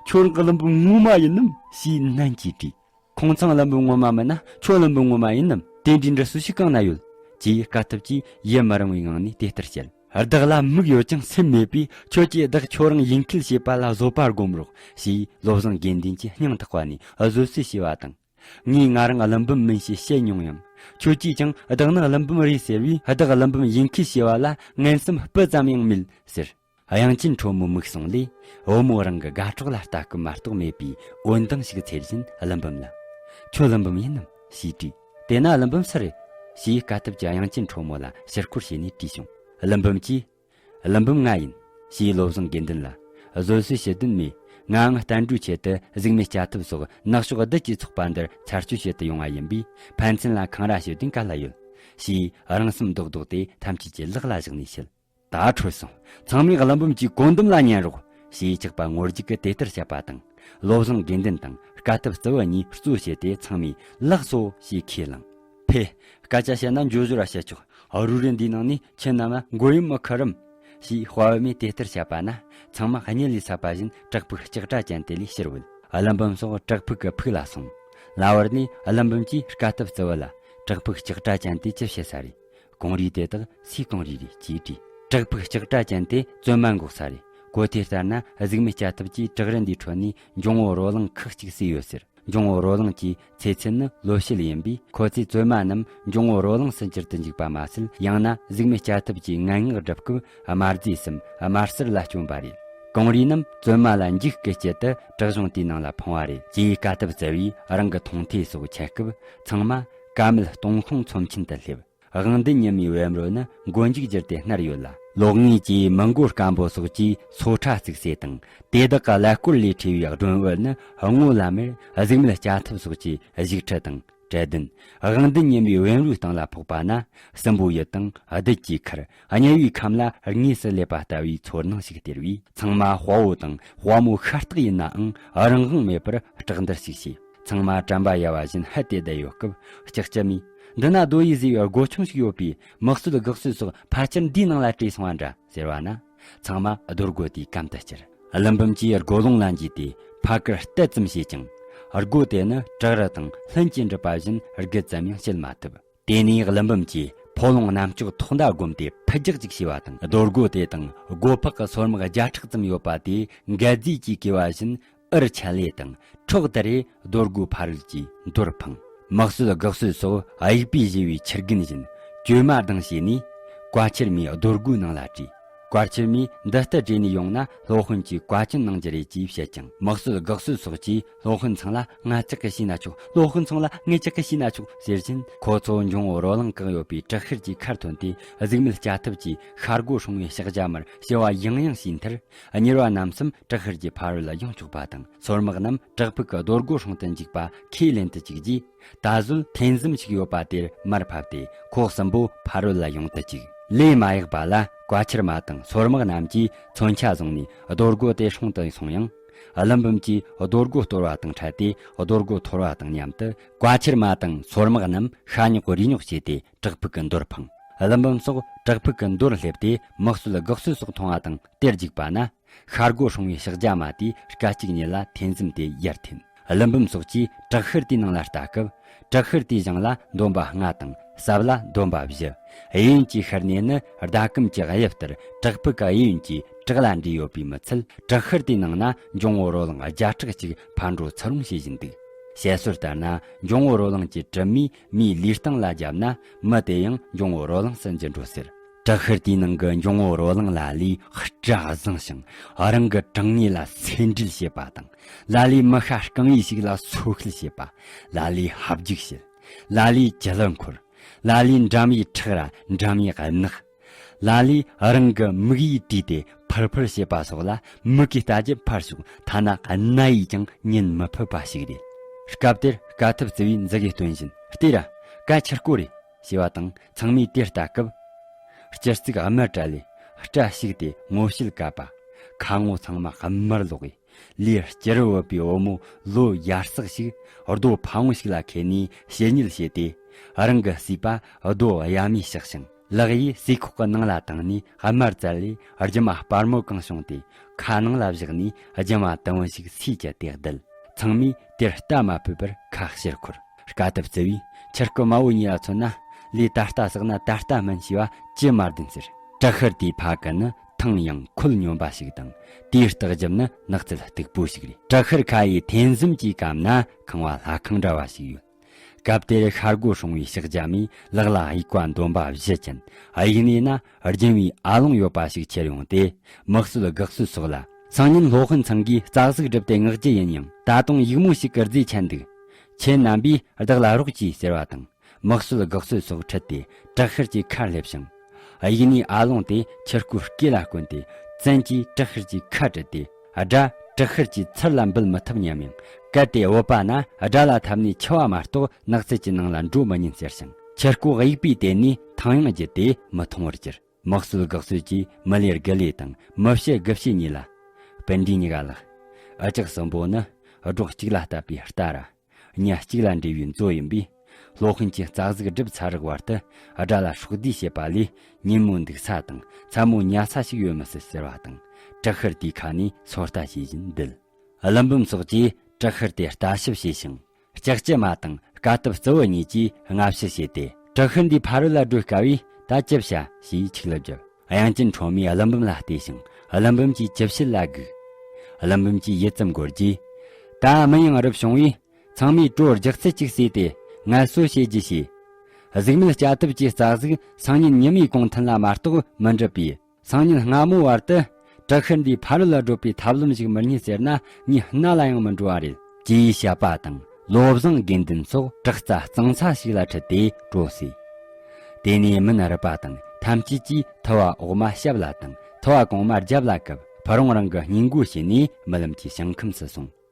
ཁྱོད་རང་ཀླུ་འབུམ་ངོ་མ་ཡིན་ནམ། ཞེས་ནན་གྱིས་དྲིས། ཁོང་ཚང་ཀླུ་འབུམ་ངོ་མ་མིན་ན་ཁྱོད་ཀླུ་འབུམ་ངོ་མ་ཡིན་ནམ། དེ་འདྲའི་འདྲི་སྲོལ་ཞིག་གང་ན་ཡོད། ཅེས་དཀའ་ཐུབ་ཀྱིས་ཡུན་མི་རིང་བའི་ངང་ནས་དེ་ལྟར་བཤད། བདག་ལ་མིག་ཡོད་ཀྱང་སེམས་མེད་པས། ཁྱོད་ཀྱིས་བདག་ཁྱོད་རང་ཡིན་ཁུལ་བྱེད་པ་ལ་བཟོད་པ་སྒོམ་རོགས། ཞེས་བློ་བཟང་དགེ་འདུན་གྱི་སྙིང་ཐག་པ་ནས་བཟོད་གསོལ་ཞུས་པ་དང་། ངས་ང་རང་ཀླུ་འབུམ་མིན་ཞེས་བཤད་མྱོང་ཡང་། ཁྱོད་ཀྱིས་ཀྱང་བདག་ནི་ཀླུ་འབུམ་རེད་ཟེར་བས། བདག་ཀླུ་འབུམ་ཡིན་ཁུལ་བྱེད་པ་ལ་ངན་སེམས་སྤུ་ཙམ་ཡང་མེད་ཟེར། དབྱངས་ཅན་ཁྲོ་མོའི་མིག་ཟུང་ལས་བུ་མོ་རང་གི་དགའ་གྲོགས་ལ་ལྟ་སྐོམ་མ་གཏོགས་མེད་པའི་འོད་མདངས་ཤིག་འཚེར་བཞིན་ཀླུ་འབུམ་ལ། ཁྱོད་ཀླུ་འབུམ་ཡིན་ནམ། ཞེས་དྲིས། དེ་ན་ཀླུ་འབུམ་སུ་རེད། ཞེས་དཀའ་ཐུབ་ཀྱིས་དབྱངས་ཅན་ཁྲོ་མོ་ལ་ཕྱིར་སྐོར་བྱས་ནས་དྲིས་བྱུང་། ཀླུ་འབུམ་གྱིས། ཀླུ་འབུམ་ང་ཡིན། ཞེས་བློ་བཟང་དགེ་འདུན་ལ་བཟོད་གསོལ་ཞུ་དོན་མེད། ངའང་བསྟན་འགྲོའི་ཆེད་དུ་གཟུགས་མེད་སྐྱ་ཐབས་སོགས་ནག་ཕྱོགས་བདུད་ཀྱི་ཚོགས་པ་འདིར་ཚར་གཅོད་བྱེད་དུ་ཡོང་བ་ཡིན་པས། ཕན་ཚུན་ལ་འཁང་ར་ཞུ་དོན་ག་ལ་ཡོད། ཞེས་རང་སེམས་རྡོག་རྡོག་དེ་ཐམས་ཅད་ཀྱི་ལག་ལ་བཞག་ནས་བཤད། ད་འཕྲོད་སོང་། ཚང་མས་ཀླུ་འབུམ་གྱི་བཀོད་འདོམས་ལ་ཉན་རོགས། ཞེས་ཇག་པ་ངོ་རྒྱུག་གིས་དེ་ལྟར་བཤད་པ་དང་། བློ་བཟང་དགེ་འདུན་དང་དཀའ་ཐུབ་རྩི་བོ་གཉིས་གཙོ་བྱས་ཏེ་ཚང་མས་ལགས་སོ་ཞེས་ཁས་བླངས། ཕེ། སྐད་ཆ་བཤད་ན་འཇོ་ཇོ་ར་བཤད་ཆོག་རུ་རེ་འདིའི་ནང་ནས་ཁྱེད་རྣམས་མགོ་ཡུམ་མི་ཁུར་རམ། ཞེས་དཔའ་བོ་མས་དེ་ལྟར་བཤད་པ་ན། ཚང་མ་གཉིད་ལས་སད་པ་བཞིན་བྲག་ཕུག་ལྕགས་སྒྲ་ཅན་དེ་ལས་ཕྱིར་བུད། ཀླུ་འབུམ་སོགས་བྲག་ཕུག་གི་ཕུག་ལ་སོང་། ལ་བར་ནས་ཀླུ་འབུམ་གྱིས་དཀའ་ཐུབ་རྩི་བུ་ལ། བྲག་ཕུག་ལྕགས་སྒྲ་ཅན་དེ་ཅི་བཤད་ས་རེད། གངས་རི་དེ་དག་སུའི་གངས་རི་རེད་ཅེས་དྲིས། བྲག་ཕུག་ལྕགས་སྒྲ་ཅན་དེ་བཙུན་མ་འགོག་ས་རེད། གོ་ཐོས་ལྟར་ན་གཟུགས་མེད་སྐྱ་ཐབས་ཀྱིས་བྲག་རི་འདིའི་ཁྲོད་ནས་འབྱུང་བོ་རོ་ལངས་ཁག་ཅིག་བསུས་ཡོད་ཟེར། འབྱུང་བོ་རོ་ལངས་ཀྱི་ཚེ་ཚད་ནི་ལོ་ཕྱེད་ཡིན་པས། ཁོ་ཚོས་བཙུན་མ་རྣམས་འབྱུང་བོ་རོ་ལངས་སུ་འགྱུར་དུ་འཇུག་པ་མ་ཟད། ཡང་ན་གཟུགས་མེད་སྐྱ་ཐབས་ཀྱི་ངན་སྔགས་སྒྲུབ་སྐབས་དམར་རྫས་སམ་དམར་གསུར་ལ་བསྐྱོན་པ་རེད། གངས་རི་རྣམས་བཙུན་མ་ལ་འཇིགས་སྐུལ་བྱེད་དུ་བྲག་གཞུང་དེའི་ནང་ལ་འཕངས་པ་རེད་ཅེས་དཀའ་ཐུབ་རྩི་བས་རང་གི་མཐོང་ཐོས་སོགས་འཆད་སྐབས། ཚང་མ་ཀ་མད་སྟོང་ཤོང་ཚོམས་ཆེན་དུ་སླེབས། དབང་ལྡན་ཉི་མའི་བེམ་རོ་ནི་མགོ་མཇུག་བསྒྱུར་ཏེ་མནར་ཡོད་ལ། ལོག་ངེས་ཀྱི་མི་མགོ་སྐམ་པོ་སོགས་ཀྱིས་སོ་ཁྲ་བརྩིགས་སེ་དང་། དེ་དག་གི་ཀླད་ཀོར་ལས་འཕྲོས་པའི་སྒྲོན་འོད་ནི་སྔོ་ལམ་མེར་གཟུགས་མེད་སྐྱ་ཐབས་སོགས་ཀྱི་བཞུགས་ཁྲི་དང་གྲལ་མདུན། དབང་ལྡན་ཉི་མའི་བེམ་རོའི་སྟེང་ལ་ཕོག་པ་ན། སྲིན་པོའི་ཡུལ་དང་བདུད་ཀྱི་མཁར། དམྱལ་བའི་ཁམས་ལ་དངོས་སུ་སླེབས་པ་ལྟ་བུའི་ཚོར་སྣང་ཞིག་སྟེར་བས། ཚང་མ་དཔའ་བོ་དང་དཔའ་མོ་ཤ་སྟག་ཡིན་ནའང་རང་དབང་མེད་པར་སྐྲག་འདར་ཞིག་བྱས། ཚང་མ་དྲན་པ་ཡལ་བ་བཞིན་ཧད་དེ་བསྡད་ཡོད་སྐབས། ལྕགས་ཀྱི་མིས། འདི་ན་རྡོ་ཡི་བཟོས་པའི་སྒོ་ཆུང་ཞིག་ཡོད་པས། མི་གསོད་དགག་གསོད་སོགས་ཕལ་ཆེར་འདིའི་ནང་ལ་བྲོས་སོང་བ་འདྲ་ཟེར་བ་ན། ཚང་མ་རྡོ་སྒོ་དེའི་གམ་དུ་བསྐྱུར། ཀླུ་འབུམ་གྱིས་སྒོ་ལོང་ལ་འཇུས་ཏེ་ཕ་གིར་གཏད་ཙམ་བྱེད་ཀྱང་། སྒོ་དེ་ནི་བྲག་རི་དང་ལྷུན་གྱིས་འགྲུབ་པ་བཞིན་རྒུད་ཙམ་ཡང་ཕྱེད་མ་ཐུབ། དེ་ནས་ཀླུ་འབུམ་གྱིས་ཕོ་ལོང་རྣམ་ཅོག་ཐོག་མདའ་བསྒོམས་ཏེ་ཕུ་རྒྱག་ཅིག་བྱས་པ་དང་། རྡོ་སྒོ་དེ་དང་སྒོ་ཕག་གི་སོར་མོ་བརྒྱ་ཕྲག་ཙམ་ཡོད་པ་དེ་འགལ་རྫས་ཀྱིས་གོས་པ་བཞིན་འུར་ཆད་ལེ་དང་ཁྲོག་དར་རེ་རྡོ་སྒོའི་ཕ་རོལ་གྱི་མདོར་འཕངས། མི་གསོད་དགག་གསོད་སོགས་དབྱུག་པས་གཞུ་བའི་ཆུ་རྒན་བཞིན་གྱོད་མ་ལྡང་བྱས་ནས། བཀའ་ཁྱེར་མའི་རྡོ་སྒོའི་ནང་ལ་བྲོས། བཀའ་ཁྱེར་མས་འདི་ལྟར་བྲོས་ནས་ཡོང་ན་སློབ་དཔོན་གྱིས་བཀའ་བཀྱོན་གནང་རྒྱུ་རེད་ཅེས་བཤད་ཀྱང་། མི་གསོད་དགག་གསོད་སོགས་ཀྱིས་སློབ་དཔོན་ཚང་ལ་ང་ཅག་གིས་བྱས་ན་ཆོག་སློབ་དཔོན་ཚང་ལ་ངེད་ཅག་གིས་བྱས་ན་ཆོག་ཟེར་བཞིན། ཁོ་ཚོ་འབྱུང་བོ་རོ་ལངས་བཀག་ཡོད་པའི་བྲག་ཤར་གྱི་མཁར་ཐོན་ཏེ། གཟུགས་མེད་སྐྱ་ཐབས་ཀྱིས་ཤར་སྒོ་སྲུང་བའི་ཕྱག་རྒྱ་མར་ཞི་བ་ཡང་ཡང་བྱས་མཐར། གཉེར་བ་རྣམས་སམ་བྲག་ཤར་གྱི་ཕ་རོལ་ལ་ཡོང་ཆོག་པ་དང་། སོར་མོ་རྣམས་བྲག་ཕུག་གི་རྡོ་སྒོ་སྲུང་དུ་འཇུག་པ་ཁས་ལེན་དུ་བཅུག་རྗེས། ད་གཟོད་ཐོན་རྫམ་ཞིག་ཡོད་པ་དེར་མར་ཕབ་སྟེ་ཁོ་གསུམ་པོ་ཕ་རོལ་ལ་ཡོང་དུ་བཅུག་ལས་མ་ཡག་པ་ལ་བཀའ་ཁྱེར་མ་དང་སོར་མོ་རྣམས་ཀྱིས་མཚོན་ཆ་བཟུང་ནས་རྡོ་སྒོ་དེ་སྲུང་དུ་སོང་ཡང་། ཀླུ་འབུམ་གྱིས་རྡོ་སྒོ་གཏོར་བ་དང་འཕྲལ་ཏེ། རྡོ་སྒོ་འཐོར་བ་དང་མཉམ་དུ་བཀའ་ཁྱེར་མ་དང་སོར་མོ་རྣམས་ཤ་ཉོག་རུས་ཉོག་བྱས་ཏེ་བྲག་ཕུག་གི་མདོར་འཕངས། ཀླུ་འབུམ་སོགས་བྲག་ཕུག་གི་མདོར་སླེབས་ཏེ་མི་གསོད་དགག་གསོད་སོགས་མཐོང་བ་དང་དེར་འཇུག་པ་ན། ཤར་སྒོ་སྲུང་བའི་ཕྱག་རྒྱ་མ་དེས་སྐད་ཅིག་ཉིད་ལ་ཐོན་རྫམ་དེ་ཡར་འཐེན། ཀླུ་འབུམ་སོགས་ཀྱིས་བྲག་ཤར་དེའི་ནང་ལ་ལྟ་སྐབས། བྲག་ཤར་དེའི་ཞིང་ལ་འདོམ་པ་ལྔ་དང་ཟབ་ལ་འདོམ་པ་བཞི། གཡས་གཡོན་གྱི་ཤར་ནས་ནི་ཟླ་གམ་གྱི་དབྱིབས་ལྟར་བྲག་ཕུག་གི་གཡས་གཡོན་གྱི་བྲག་ལ་འདྲེས་ཡོད་པས་མི་ཚད། བྲག་ཤར་དེའི་ནང་ན་འབྱུང་བོ་རོ་ལངས་བརྒྱ་ཕྲག་གཅིག་ཕར་འགྲོ་ཚུར་འོང་བྱེད་བཞིན་འདུག་བཤད་སྲོལ་ལྟར་ན་འབྱུང་བོ་རོ་ལངས་ཀྱི་གྲིབ་མས་མིའི་ལུས་སྟེང་ལ་བརྒྱབ་ན་མི་དེ་ཡང་འབྱུང་བོ་རོ་ལངས་སུ་འགྱུར་འགྲོ་ཟེར། བྲག་ཤར་དེའི་ནང་གི་འབྱུང་བོ་རོ་ལངས་ལ་ལས་སྐྲ་བཟང་ཞིང་། རང་གི་གྲངས་ངེས་ལ་སེམས་འདྲིད་བྱེད་པ་དང་། ལ་ལས་མི་ཤ་རྐང་བའི་ཞིག་ལ་སོ་ཤལ་བྱེད་པ། ལ་ལས་ཧབ་རྒྱུག་བྱེད། ལ་ལས་ཇི་ལ་འཁོར། ལ་ལས་འགྲམ་ཡི་ཁྲག་ར་འགྲམ་ཡི་གནག་ལ་ལས་རང་གི་མིག་ཡིས་བྲིས་ཏེ་ཕུར་ཕུར་བྱེད་པ་སོགས་ལ་མིག་གིས་ལྟ་རྒྱུ་ཕར་ཞོག་ཐ་ན་རྣ་ཡིས་ཀྱང་ཉན་མི་ཕོད་པ་ཞིག་རེད། སྐབས་དེར་དཀའ་ཐུབ་རྩི་བས་མཛུ་གུའི་སྟོན་བཞིན། ལྟོས་ར། གན་ཁྱི་རྐོ་རེད། ཞེས་པ་དང་ཚང་མས་དེར་ལྟ་སྐབས། སྤྱིར་གཙིགས་དམར་བཀྲ་ལས་སྐྲ་བཤིག་སྟེ་ངོ་ཤེས་གབ་པ། ཁ་ངོ་ཚང་མ་དམར་ལོག་གིས། ལས་སྐྱུ་རུ་བུད་པའི་བུ་མོ་ལོ་ཡར་ཟག་ཞིག་རྡོ་ཕ་བོང་ཞིག་ལ་ཁེལ་ནས་བཤེད་ཉལ་བྱས་ཏེ། རང་གི་སྲིད་པ་རྡོ་གཡའ་མས་བཤགས་ཤིང་། ལག་གཡས་ཟས་ཁོག་གི་ནང་ལ་བཏིང་ནས་དམར་བཙལ་ལས་རྒྱུ་མ་སྤར་མོ་གང་བྱུང་སྟེ་ཁ་ནང་ལ་བཞག་ནས་རྒྱུ་མ་དུམ་བུ་ཞིག་སུས་ཀྱི་སྟེགས་བསྡད། ཚང་མས་དེར་ལྟ་མ་ཕོད་པར་ཁ་ཕྱིར་འཁོར། དཀའ་ཐུབ་རྩི་བས་ཁྱི་རྐོ་མ་བོ་གཉིས་ལ་མཚོན་ན། ལས་ད་ལྟ་བསགས་ན་ད་ལྟ་སྨིན་ཞེས་པ་ཅི་མ་བདེན་ཟེར། བྲག་ཤར་དེའི་ཕ་གི་ནི་ཐང་ཡང་ཁོལ་སྙོམས་པ་ཞིག་དང་། དེའི་སྟག་རྒྱབ་ནི་ནགས་ཚལ་སྟུག་པོ་ཞིག་རེད། བྲག་ཤར་ཁ་ཡི་ཐོན་རྫམ་གྱིས་བཀབ་ན་ཁང་བ་ལྷ་ཁང་འདྲ་བ་ཞིག་ཡོད། སྐབས་དེར་ཤར་སྒོ་སྲུང་བའི་ཕྱག་རྒྱ་མས་ལག་ལ་དབྱུག་པ་འདོམ་པ་བཞི་ཅན། དབྱུག་སྣེ་ན་སྦྱིན་བའི་ཨ་ལོང་ཡོད་པ་ཞིག་ཁྱེར་ཡོང་སྟེ། མི་གསོད་དགག་གསོད་སོགས་ལ། སང་ཉིན་སློབ་དཔོན་ཚང་གིས་རྩ་གཟུགས་བསྒྲུབས་ཏེ་མངགས་རྒྱུ་ཡིན་ཡང་། ད་དུང་ཡུགས་མོ་ཞིག་གི་རྫས་ཆད་འདུག་ཁྱེད་རྣམ་པས་བདག་ལ་རོགས་གྱིས་ཟེར་བ་དང་། མི་གསོད་དགག་གསོད་སོགས་ཁྲིད་དེ་བྲག་ཤར་གྱི་ཁར་སླེབས་ཤིང་། དབྱུག་སྣེའི་ཨ་ལོང་དེ་ཁྱི་རྐོའི་སྐེ་ལ་བསྐོན་ཏེ། བཙན་གྱིས་བྲག་ཤར་གྱི་ཁ་བྲུད་དེ། དགྲ་བྲག་ཤར་གྱི་ཚུར་ལ་འབུད་མི་ཐུབ་སྙམ་ཡང་། གལ་ཏེ་བུད་པ་ན་དགྲ་ལ་འཐམས་ནས་འཆི་བ་མ་གཏོགས་ནགས་ཚལ་གྱི་ནང་ལ་འགྲོ་མི་ཉན་ཟེར་ཞིང་། ཁྱི་རྐོ་དབྱུག་པས་དེད་ནས་ཐང་ཡང་བརྒྱུད་དེ་མི་མཐོང་བར་གྱུར། མི་གསོད་དགག་གསོད་ཀྱིས་མི་ལས་དགུ་ལས་དང་མི་བཤད་དགུ་བཤད་གཉིས་ལ། སྤུན་ཟླ་གཉིས་ཀ་ལགས། འུ་ཅག་གསུམ་པོ་ནི་སྒྲོག་གཅིག་ལ་བཏབ་པའི་རྟ་ར། གཉའ་གཅིག་ལ་འབྲེལ་བའི་མཛོ་ཡིན་པས། སློབ་དཔོན་གྱིས་རྩ་གཟུགས་བསྒྲུབས་ཚར་བའི་བར་དུ་དགྲ་ལ་སྲོག་བསྡུས་བྱེད་པ་ལས་ཉིན་མོ་འདུག་ས་དང་མཚན་མོ་ཉལ་ས་ཞིག་ཡོད་མི་སྲིད་ཟེར་བ་དང་། བྲག་ཤར་དེའི་ཁ་ནས་སོ་ལྟ་བྱེད་བཞིན་འདུལ། ཀླུ་འབུམ་སོགས་ཀྱིས་བྲག་ཤར་དེ་ལྟ་ཞིབ་བྱས་ཤིང་། ལྕགས་ཀྱི་མ་དང་དཀའ་ཐུབ་གཙོ་བོ་གཉིས་ཀྱིས་སྔ་ཕྱི་བྱས་ཏེ། བྲག་ཤར་འདིའི་ཕ་རོལ་ལ་བགྲོད་དཀའ་བས་ད་ཅི་བྱ་ཞེས་ཆིག་ལབ་བརྒྱབ། དབྱངས་ཅན་ཁྲོ་མོས་ཀླུ་འབུམ་ལ་བལྟས་ཤིང་ཀླུ་འབུམ་གྱིས་ཅི་བྱེད་ལ་སྒུག། ཀླུ་འབུམ་གྱིས་ཡུད་ཙམ་འགོར་རྗེས། ད་མི་ཡང་རབ་བྱུང་བས་ཚང་མས་གྲོ་རྒྱག་ཚད་ཅིག་བསྲེས་ཏེ་ངལ་གསོ་བྱེད་རྒྱུ་བྱས། གཟུགས་མེད་སྐྱ་ཐབས་ཀྱི་རྩ་གཟུགས་སང་ཉིན་ཉི་མའི་གུང་ཐུན་ལ་མ་གཏོགས་མི་འགྲུབ་པས། སང་ཉིན་སྔ་མོའི་བར་དུ་བྲག་ཤར་འདིའི་ཕ་རོལ་ལ་བགྲོད་པའི་ཐབས་ལམ་ཞིག་མི་རྙེད་ཟེར་ན་ངས་རྣ་ལ་ཡང་མི་འགྲོ་བ་རེད། ཅེས་བཤད་པ་དང་བློ་བཟང་དགེ་འདུན་སོགས་བྲག་རྩ་གཙང་ས་ཞིག་ལ་ཁྲིད་དེ་གྲོ་བསྲེས། དེ་ནས་མི་རྣམས་རུས་པ་དང་ཐམས་ཅད་ཀྱིས་ཐུ་བ་འོག་མ་ཞབས་ལ་དང་ཐུ་བ་གོང་མ་རྒྱབ་ལ་བཀབ། ཕུ་རུང་རང་གི་སྙིང་མགོ་བྱས་ནས་རྨི་ལམ་གྱི་ཞིང་ཁམས་སུ་སོང་།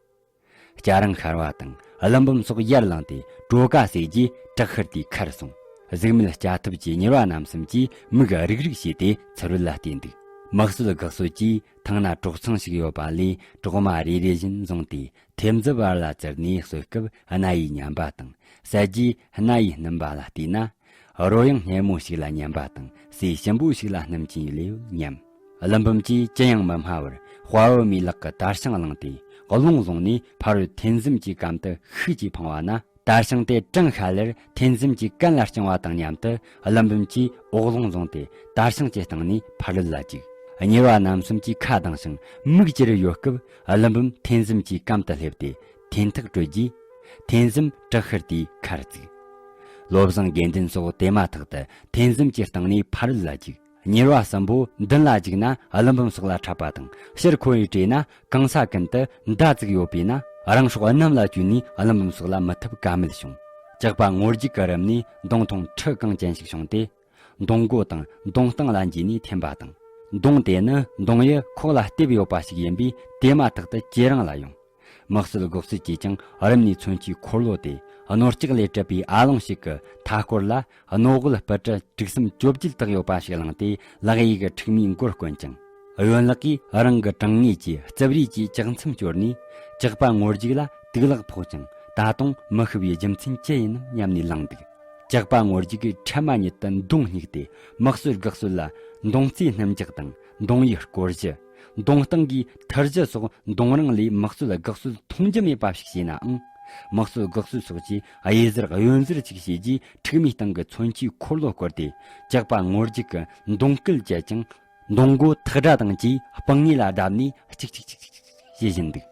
སྐྱ་རེངས་ཤར་བ་དང་ཀླུ་འབུམ་སོགས་ཡར་ལངས་ཏེ་གྲོ་ཁ་བསྲེས་རྗེས་བྲག་ཤར་དེའི་ཁར་སོང་། གཟུགས་མེད་སྐྱ་ཐབས་ཀྱིས་གཉེར་བ་རྣམ་གསུམ་གྱིས་མིག་རིག་རིག་བྱས་ཏེ་ཚུ་རོལ་ལ་བལྟས་འདུག། མག་སོལ་སྒག་སོལ་གྱིས་ཐང་ན་གྲོག་ཚང་ཞིག་ཡོད་པ་ལས་གྲོག་མ་རེ་རེ་བཞིན་བཟུང་སྟེ་ཐེབས་མཛུབ་བར་ལ་བཙིར་ནས་གསོལ་སྐབས་རྣ་ཡིས་ཉམས་པ་དང་། ཟ་རྗེས་རྣ་ཡིས་སྣུམ་པ་ལ་བལྟས་ན། རོལ་དབྱངས་སྙན་མོ་ཞིག་ལ་སྙན་པ་དང་ཟས་ཞིམ་པོ་ཞིག་ལ་སྣུམ་གྱིས་ལེའུ་མཉམ། ཀླུ་འབུམ་གྱིས་ཅི་ཡང་མི་སྨྲ་བར་དཔའ་བོ་མའི་ལག་གི་དར་ཤིང་བླངས་ཏེ་རླུང་བཟུང་ནས་ཕ་རོལ་ཐན་ཟམ་གྱི་གམ་དུ་ཤུགས་ཀྱིས་འཕངས་པ་ན། དར་ཤིང་དེ་གྲང་ཤ་ལེར་ཐན་ཟམ་གྱི་གན་ལ་བརྐྱངས་པ་དང་མཉམ་དུ་ཀླུ་འབུམ་གྱིས་འོག་རླུང་བཟུང་སྟེ་དར་ཤིང་གི་སྟེང་ནས་ཕ་རོལ་ལ་བཅུག། གཉེར་བ་རྣམ་གསུམ་གྱིས་ཁ་གདངས་ཤིང་མིག་ཅེར་གཡོ་སྐབས་ཀླུ་འབུམ་ཐན་ཟམ་གྱི་གམ་དུ་སླེབས་ཏེ་ཐན་ཐག་གྲོལ་རྗེས། ཐན་ཟམ་བྲག་ཤར་དེའི་ཁར་བཙུགས། བློ་བཟང་དགེ་འདུན་སོགས་དེ་མ་ཐག་ཏུ་ཐན་ཟམ་གྱི་སྟེང་ནས་ཕ་རོལ་ལ་བཅུག། གཉེར་བ་གསུམ་པོ་མདུན་ལ་བཅུག་ན་ཀླུ་འབུམ་སོགས་ལ་འཕྲད་པ་དང་། ཕྱིར་འཁོར་བའི་གྲས་ན་གང་ས་ཀུན་ཏུ་མདའ་བཙུགས་ཡོད་པས་ན། རང་སྲོག་གནམ་ལ་གཅོད་ནས་ཀླུ་འབུམ་སོགས་ལ་མི་ཐུབ་ཀ་མེད་བྱུང་། ཇག་པ་ངོ་རྒྱུག་གི་རུམ་ནས་མདུང་ཐུང་ཁྲི་གང་ཅན་ཞིག་བྱུང་སྟེ། མདུང་མགོ་དང་མདུང་སྟེང་ལ་འཇུས་ནས་འཐེན་པ་དང་། མདུང་དེ་ནི་མདུང་ཡུ་ཁོག་ལ་གཏུབས་ཡོད་པ་ཞིག་ཡིན་པས་དེ་མ་ཐག་ཏུ་ཇེ་རིང་ལ་ཡོང་། མག་སོལ་སྒོག་སོལ་གྱིས་ཀྱང་རུམ་ནས་མཚོན་ཆའི་འཁོར་ལོ་དེ་རྣོ་ལྕགས་ལས་གྲུབ་པའི་ཨ་ལོང་ཞིག་གི་མཐའ་སྐོར་ལ་རྣོ་སྒོལ་སྤུ་གྲི་དྲུག་གསུམ་བཅོ་བརྒྱད་དག་ཡོད་པ་ཞིག་བླངས་ཏེ་ལག་གཡས་ཀྱི་མཁྲིག་མའི་མགོར་བསྐོན་ཅིང་། གཡོན་ལག་གིས་རང་གི་གྲང་ངད་ཀྱིས་རྩིབ་རས་ཀྱི་ལྕགས་མཚམས་སྐྱོར་ནས་ཇག་པ་ངོ་རྒྱུག་ལ་དུག་ལག་ཕོག་ཅིང་ད་དུང་མི་ཤི་བའི་རྒྱུ་མཚན་ཅི་ཡིན་ནམ་སྙམ་ནས་ལངས་འདུག། ཇག་པ་ངོ་རྒྱུག་གིས་འཕྲལ་མ་ཉིད་དུ་མདུང་བསྙེགས་ཏེ་མག་སོལ་སྒོག་སོལ་ལ་མདུང་རྩེའི་སྣུམ་འཇག་དང་མདུང་ཡུའི་སྐོར་གཞི། མདུང་སྟེང་གི་ཐུར་གཞི་སོགས་མདུང་རིང་ལས་མག་སོལ་སྒོག་སོལ་མཐོང་རྒྱུ་མེད་པ་ཞིག་བྱས་ནའང་། མག་སོལ་སྒོག་སོལ་སོགས་ཀྱིས་གཡས་ཟུར་གཡོན་ཟུར་ཅིག་བྱས་རྗེས་མཁྲིག་མའི་སྟེང་གི་མཚོན་ཆའི་འཁོར་ལོ་བསྐོར་ཏེ་ཇག་པ་ངོ་རྒྱུག་གི་མདུང་སྐུལ་བཅད་ཅིང་། མདུང་མགོ་ཐག་སྒྲ་དང་བཅས་སྤང་ངེ་ལ་བརྡབས་ནས་ཅིག་ཅིག་ཅིག་ཅིག་ཅིག་བྱེད་བཞིན་འདུག།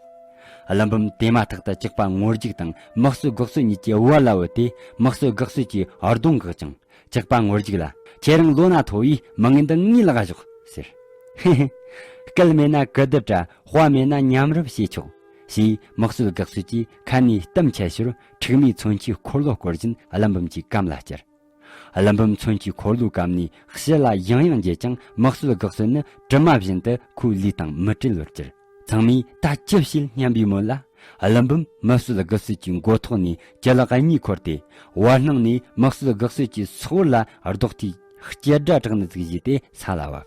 ཀླུ་འབུམ་དེ་མ་ཐག་ཏུ་ཇག་པ་ངོ་རྒྱུག་དང་མག་སོལ་སྒོག་སོལ་གཉིས་ཀྱི་བར་ལ་བུད་དེ་མག་སོལ་སྒོག་སོལ་གྱི་གདོང་འགག་ཅིང་ཇག་པ་ངོ་རྒྱུག་ལ། ཁྱེད་རང་ལོ་ན་མཐོ་བས་མི་ངན་འདི་ངའི་ལག་ཞོག་ཟེར། ཧེ་ཧེ། སྐད་མེད་ན་གུ་དུ་དྲ། དཔའ་མེད་ན་མཉམ་རུབ་བྱེད་ཆོག། ཞེས་མག་སོལ་སྒོག་སོལ་གྱིས་ཁ་ནས་གཏམ་འཆལ་ཞོར་མཁྲིག་མའི་མཚོན་ཆའི་འཁོར་ལོ་བསྐོར་བཞིན་ཀླུ་འབུམ་གྱི་གམ་ལ་བསྐྱུར། ཀླུ་འབུམ་མཚོན་གྱི་འཁོར་ལོའི་གམ་ནས་ཕྱི་ལ་ཡང་ཡང་འགྱེལ་ཀྱང་མག་སོལ་སྒོག་སོལ་ནི་གྲིབ་མ་བཞིན་དུ་ཁོའི་ལུས་དང་མི་བྲལ་བར་གྱུར། ཚང་མས་ད་ཅི་བྱེད་སྙམ་པའི་མོད་ལ། ཀླུ་འབུམ་མག་སོལ་སྒོག་སོལ་གྱི་མགོ་ཐོག་ནས་ཅི་ལག་གཉིས་འཁོར་ཏེ། བར་སྣང་ནས་མག་སོལ་སྒོག་སོལ་གྱི་སོ་བར་ལ་རྡོག་ཐིག་སྐྱེ་སྒྲ་གྲགས་ནི་ཟིག་བྱས་ཏེ་ས་ལ་བབས།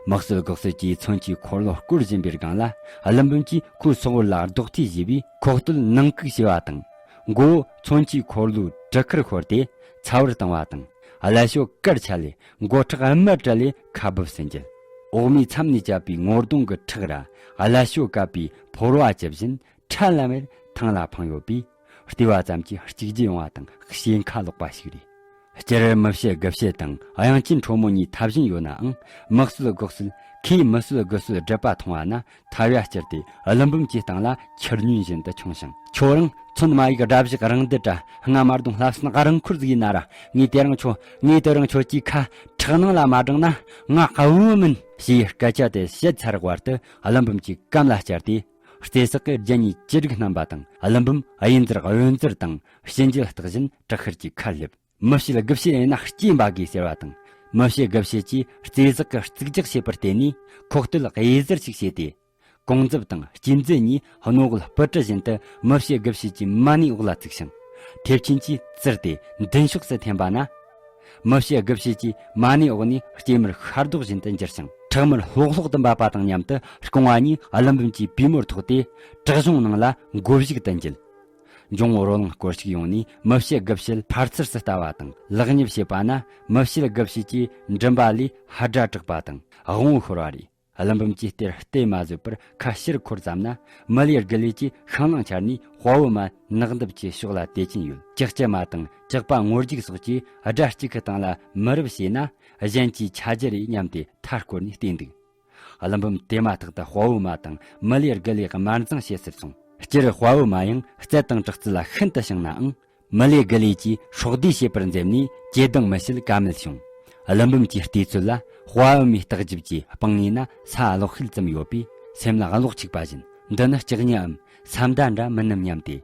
མག་སོལ་སྒོག་སོལ་གྱིས་མཚོན་གྱི་འཁོར་ལོ་བསྐོར་བཞིན་པའི་སྒང་ལ། ཀླུ་འབུམ་གྱིས་ཁོའི་སོ་བར་ལ་རྡོག་ཐིག་བྱས་པས་ཁོག་སྟོད་ནང་བཀུག་བྱས་པ་དང་། མགོ་བོ་མཚོན་གྱི་འཁོར་ལོའི་གྲུ་ཁར་ཤོར་ཏེ་ཚ་བར་བཏང་བ་དང་། ཀླད་ཤོད་དཀར་ཆ་ལས་མགོ་ཁྲག་རྨ་བྲལ་ལས་ཁ་སྦུབས་སུ་འགྱེལ། འོག་མའི་མཚམས་ནས་བཅད་པའི་ངོ་གདོང་གི་ཁྲག་ར་ཀླད་ཤོད་བཀབ་པའི་ཕོར་བ་ཇི་བཞིན་ཁྲ་ལམ་མེར་ཐང་ལ་འཕངས་ཡོད་པས། ལྟོས་པ་ཙམ་གྱིས་གཅིག་རྗེས་ཡོང་བ་དང་ཞེན་ཁ་ལོག་པ་ཞིག་རེད། སྤྱིར་མི་བྱེད་དགུ་བྱེད་དང་དབྱངས་ཅན་ཁྲོ་མོ་གཉིས་མཐའ་བཞིན་ཡོད་ནའང་། མག་སོལ་སྒོག་སོལ་ཁོས་མི་སོལ་དགུ་སོལ་སྒྲུབ་པ་མཐོང་བ་ན་ཐལ་བ་སྐྱུར་ཏེ་ཀླུ་འབུམ་གྱི་སྟེང་ལ་ཁྱེར་ཉུལ་བཞིན་དུ་མཆོང་ཞིང་། ཁྱོད་རང་མཚོན་མ་ཡིག་དགྲ་བཞག་རང་འདི་དྲ་རྔ་མ་རྡུང་ལྷ་སྲིན་རང་འཁོར་ཟིག་ཡིན་ན་ར། ངས་དེ་རིང་ཁྱོད་ངས་དེ་རིང་ཁྱོད་ཀྱི་ཁ་ཁྲག་ནང་ལ་མ་བསྒྲེངས་ན་ང་དབུ་མིན། ཞེས་སྐད་ཆ་དེ་བཤད་ཚར་བར་དུ་ཀླུ་འབུམ་གྱི་གམ་ལ་བསྐྱར་ཏེ། རྩེ་སྲེག་གི་རྒྱན་གཉིས་ཅི་རིགས་བསྣམས་པ་དང་། ཀླུ་འབུམ་གཡས་འཛེར་གཡོན་འཛེར་དང་ཕྱི་འགྱེལ་བརྟག་བཞིན་བྲག་ཤར་གྱི་ཁར་སླེབས། མི་བྱེད་དགུ་བྱེད་ཡིན་ན་སྐྱེས་འབའ་དགོས་ཟེར་བ་དང་། མི་བྱེད་དགུ་བྱེད་ཀྱིས་རྩེ་སྲེག་གི་རྩིག་རྒྱག་བྱེད་པར་བརྟེན་ནས་ཁོག་སྟོད་གཡས་འཛེར་ཞིག་བྱས་ཏེ། གོང་མཛུབ་དང་དཀྱིལ་མཛུབ་གཉིས་རྣོ་སྒོལ་སྤུ་གྲི་བཞིན་དུ་མི་བྱེད་དགུ་བྱེད་ཀྱི་མ་ཎིའི་འོག་ལ་བཙུགས་ཤིང་། མཐེབ་ཆེན་གྱིས་བཙིར་ཏེ་མདུན་ཕྱོགས་སུ་འཐེན་པ་ན། མི་བྱེད་དགུ་བྱེད་ཀྱི་མ་ཎིའི་འོག་ནས་སྐྱེས་མར་ཤ་རྡོག་བཞིན་དུ་འགྱུར་ཞིང་ཁྲག་མར་ལྷོག་ལྷོག་ཏུ་འབབ་པ་དང་མཉམ་དུ་རྐང་བ་གཉིས་ཀླུ་འབུམ་གྱི་པུས་མོར་ཐོགས་ཏེ་བྲག་གཞོང་ནང་ལ་མགོ་བཞུགས་དུ་འགྱེལ། འབྱུང་བོ་རོ་ལངས་སྐོར་ཞིག་ཡོང་ནས་མི་བྱེད་དགུ་བྱེད་ཕར་ཚུར་སུ་ལྟ་བ་དང་། ལག་གཉིས་བྱེད་པ་ན་མི་བྱེད་དགུ་བྱེད་ཀྱིས་མགྲིན་པ་ལས་ཕར་སྒྲ་གྲགས་པ་དང་དབང་བོ་ཤོར་བ་རེད། ཀླུ་འབུམ་གྱིས་གཏེར་གཏད་མ་བཟོད་པར་ཁ་ཕྱིར་འཁོར་ཙམ་ན། མི་ལའི་དགུ་ལས་ཀྱིས་ཤིང་ལང་འཕྱར་ནས་དཔའ་བོ་མ་ནག་འདབ་ཀྱི་ཕྱོགས་ལ་དེད་ཀྱིན་ཡོད། ལྕགས་ཀྱི་མ་དང་ལྕགས་པ་ངོ་རྒྱུག་སོགས་ཀྱིས་སྒྲ་གཅིག་གི་སྟེང་ལ་མི་རབས་བྱས་ན་གཞན་གྱི་ཆ་རྒྱུ་རེད་སྙམ་སྟེ་མཐའ་བསྐོར་ནས་བལྟས་འདུག་ཀླུ་འབུམ་དེ་མ་ཐག་ཏུ་དཔའ་བོ་མ་དང་མི་ལའི་དགུ་ལས་དམར་འཛིང་བྱེད་ཟེར་སོང་། སྤྱིར་དཔའ་བོ་མ་ཡང་རྩལ་དང་དྲག་རྩལ་ལ་ཤིན་ཏུ་བྱང་ནའང་། མི་ལའི་དགུ་ལས་ཀྱིས་སྲོག་བསྡོས་བྱེད་པར་འཛེམ་ནས་ཇེ་སྡང་མི་བྱེད་ཀ་མེད་བྱུང་། ཀླུ་འབུམ་གྱི་བལྟས་ཚོད་ལ་དཔའ་བོ་མའི་སྟག་ལྗིབ་ཀྱིས་སྤང་ངེས་ན་ས་ལོག་ཤེལ་ཙམ་ཡོད་པས་སེམས་ལ་གློག་ཆིག་པ་བཞིན། འདི་ནི་ལྕགས་ཉི་འམ་ས་མདའ་འདྲ་མིན་ནམ་སྙམ་སྟེ།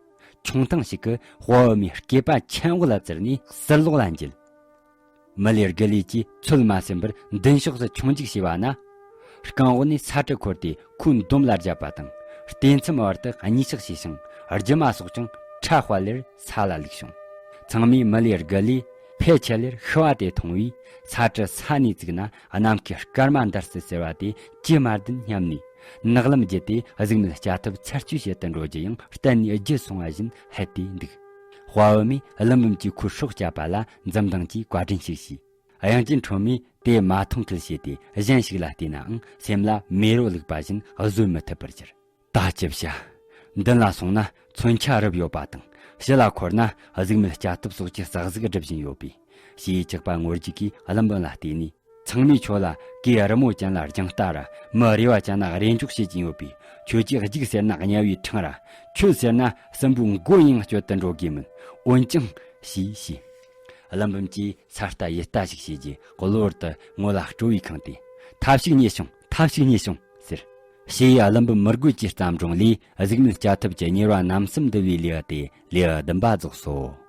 མཆོང་ཐེངས་ཤིག་གིས་དཔའ་བོ་མའི་སྐེད་པ་མཆན་འོག་ལ་བཙིར་ནས་ཟུར་ལོག་ལ་འགྱེལ། མི་ལའི་དགུ་ལས་ཀྱིས་ཚོད་མ་ཟིན་པར་མདུན་ཕྱོགས་སུ་མཆོང་རྒྱུག་བྱས་པ་ན། རྐང་འོག་ནས་ས་ཁྲི་འཁོར་ཏེ་ཁོའི་འདོམ་ལ་བརྒྱབ་པ་དང་། སྟེ་མཚམས་བར་དུ་གཉིས་ཆག་བྱས་ཤིང་། རྒྱུ་མ་སོགས་ཀྱང་ཕྲ་དཔའ་ལེར་ས་ལ་བླུགས་བྱུང་། ཚང་མས་མི་ལའི་དགུ་ལས་ཕལ་ཆེར་ལེར་ཤི་བ་དེ་མཐོང་བས། ས་ཁྲི་ས་ནས་བཙུགས་ན་ནམ་མཁའི་སྐར་མ་འདར་སིལ་ཟེར་བ་དེ་ཅི་མ་བདེན་སྙམ་ནས། ནག་ལམ་བརྒྱུད་དེ་གཟུགས་མེད་སྐྱ་ཐབས་ཚར་གཅོད་བྱེད་དུ་འགྲོ་རྒྱུ་ཡང་གཏན་ནས་བརྗེད་སོང་བ་བཞིན་ཧད་དེ་འདུག་དཔའ་བོ་མས་ཀླུ་འབུམ་གྱིས་ཁོའི་སྲོག་བསྐྱབས་པ་ལ་འཛུམ་མདངས་ཀྱིས་བཀའ་དྲིན་ཞིག་བྱས། དབྱངས་ཅན་ཁྲོན་མོས་དེ་མ་མཐོང་ཁུལ་བྱས་ཏེ་གཞན་ཞིག་ལ་བལྟས་ནའང་སེམས་ལ་མེ་རོ་བླུགས་པ་བཞིན་བཟོད་མི་ཐུབ་པར་གྱུར། ད་ཅི་བྱ། མདུན་ལ་སོང་ན་མཚོན་ཆ་རུབ་ཡོད་པ་དང་། ཕྱི་ལ་འཁོར་ན་གཟུགས་མེད་སྐྱ་ཐབས་སོགས་ཀྱི་རྩྭ་གཟིག་སྒྲུབ་བཞིན་ཡོད་པས། ཞེས་ཇག་པ་ངོ་རྒྱུག་གིས་ཀླུ་འབུམ་ལ་བལྟས་ནས། ཚང་མས་ཁྱོད་ལ་གོས་རི་མོ་ཅན་ལ་རྒྱང་ལྟ་ར། མི་རེ་བ་ཅན་ལ་རེ་འཇོག་བྱེད་ཀྱིན་ཡོད་པས། ཁྱོད་ཀྱིས་རྒྱུག་ཟེར་ན་དམྱལ་བའི་འཕྲང་ར། ཁྱོད་ཟེར་ན་སྲིན་པོའི་མགོ་ཡང་གཅོད་དུ་འགྲོ་དགོས་མིན། འོན་ཀྱང་། ཞེས་ཞུས། ཀླུ་འབུམ་གྱིས་ས་ལྟ་ཡུལ་ལྟ་ཞིག་བྱས་རྗེས་གློ་བུར་དུ་ངོ་ལ་སྤྲོ་བས་ཁེངས་ཏེ། ཐབས་ཤིག་རྙེད་བྱུང་། ཐབས་ཤིག་རྙེད་བྱུང་ཟེར། ཞེས་ཀླུ་འབུམ་མི་རྒོད་ཀྱི་བརྩམས་སྒྲུང་ལས་གཟུགས་མེད་སྐྱ་ཐབས་ཀྱི་གཉེར་བ་རྣམ་གསུམ་འདུལ་བའི་ལེའུ་སྟེ་ལེའུ་བདུན་པ་རྫོགས་སོ།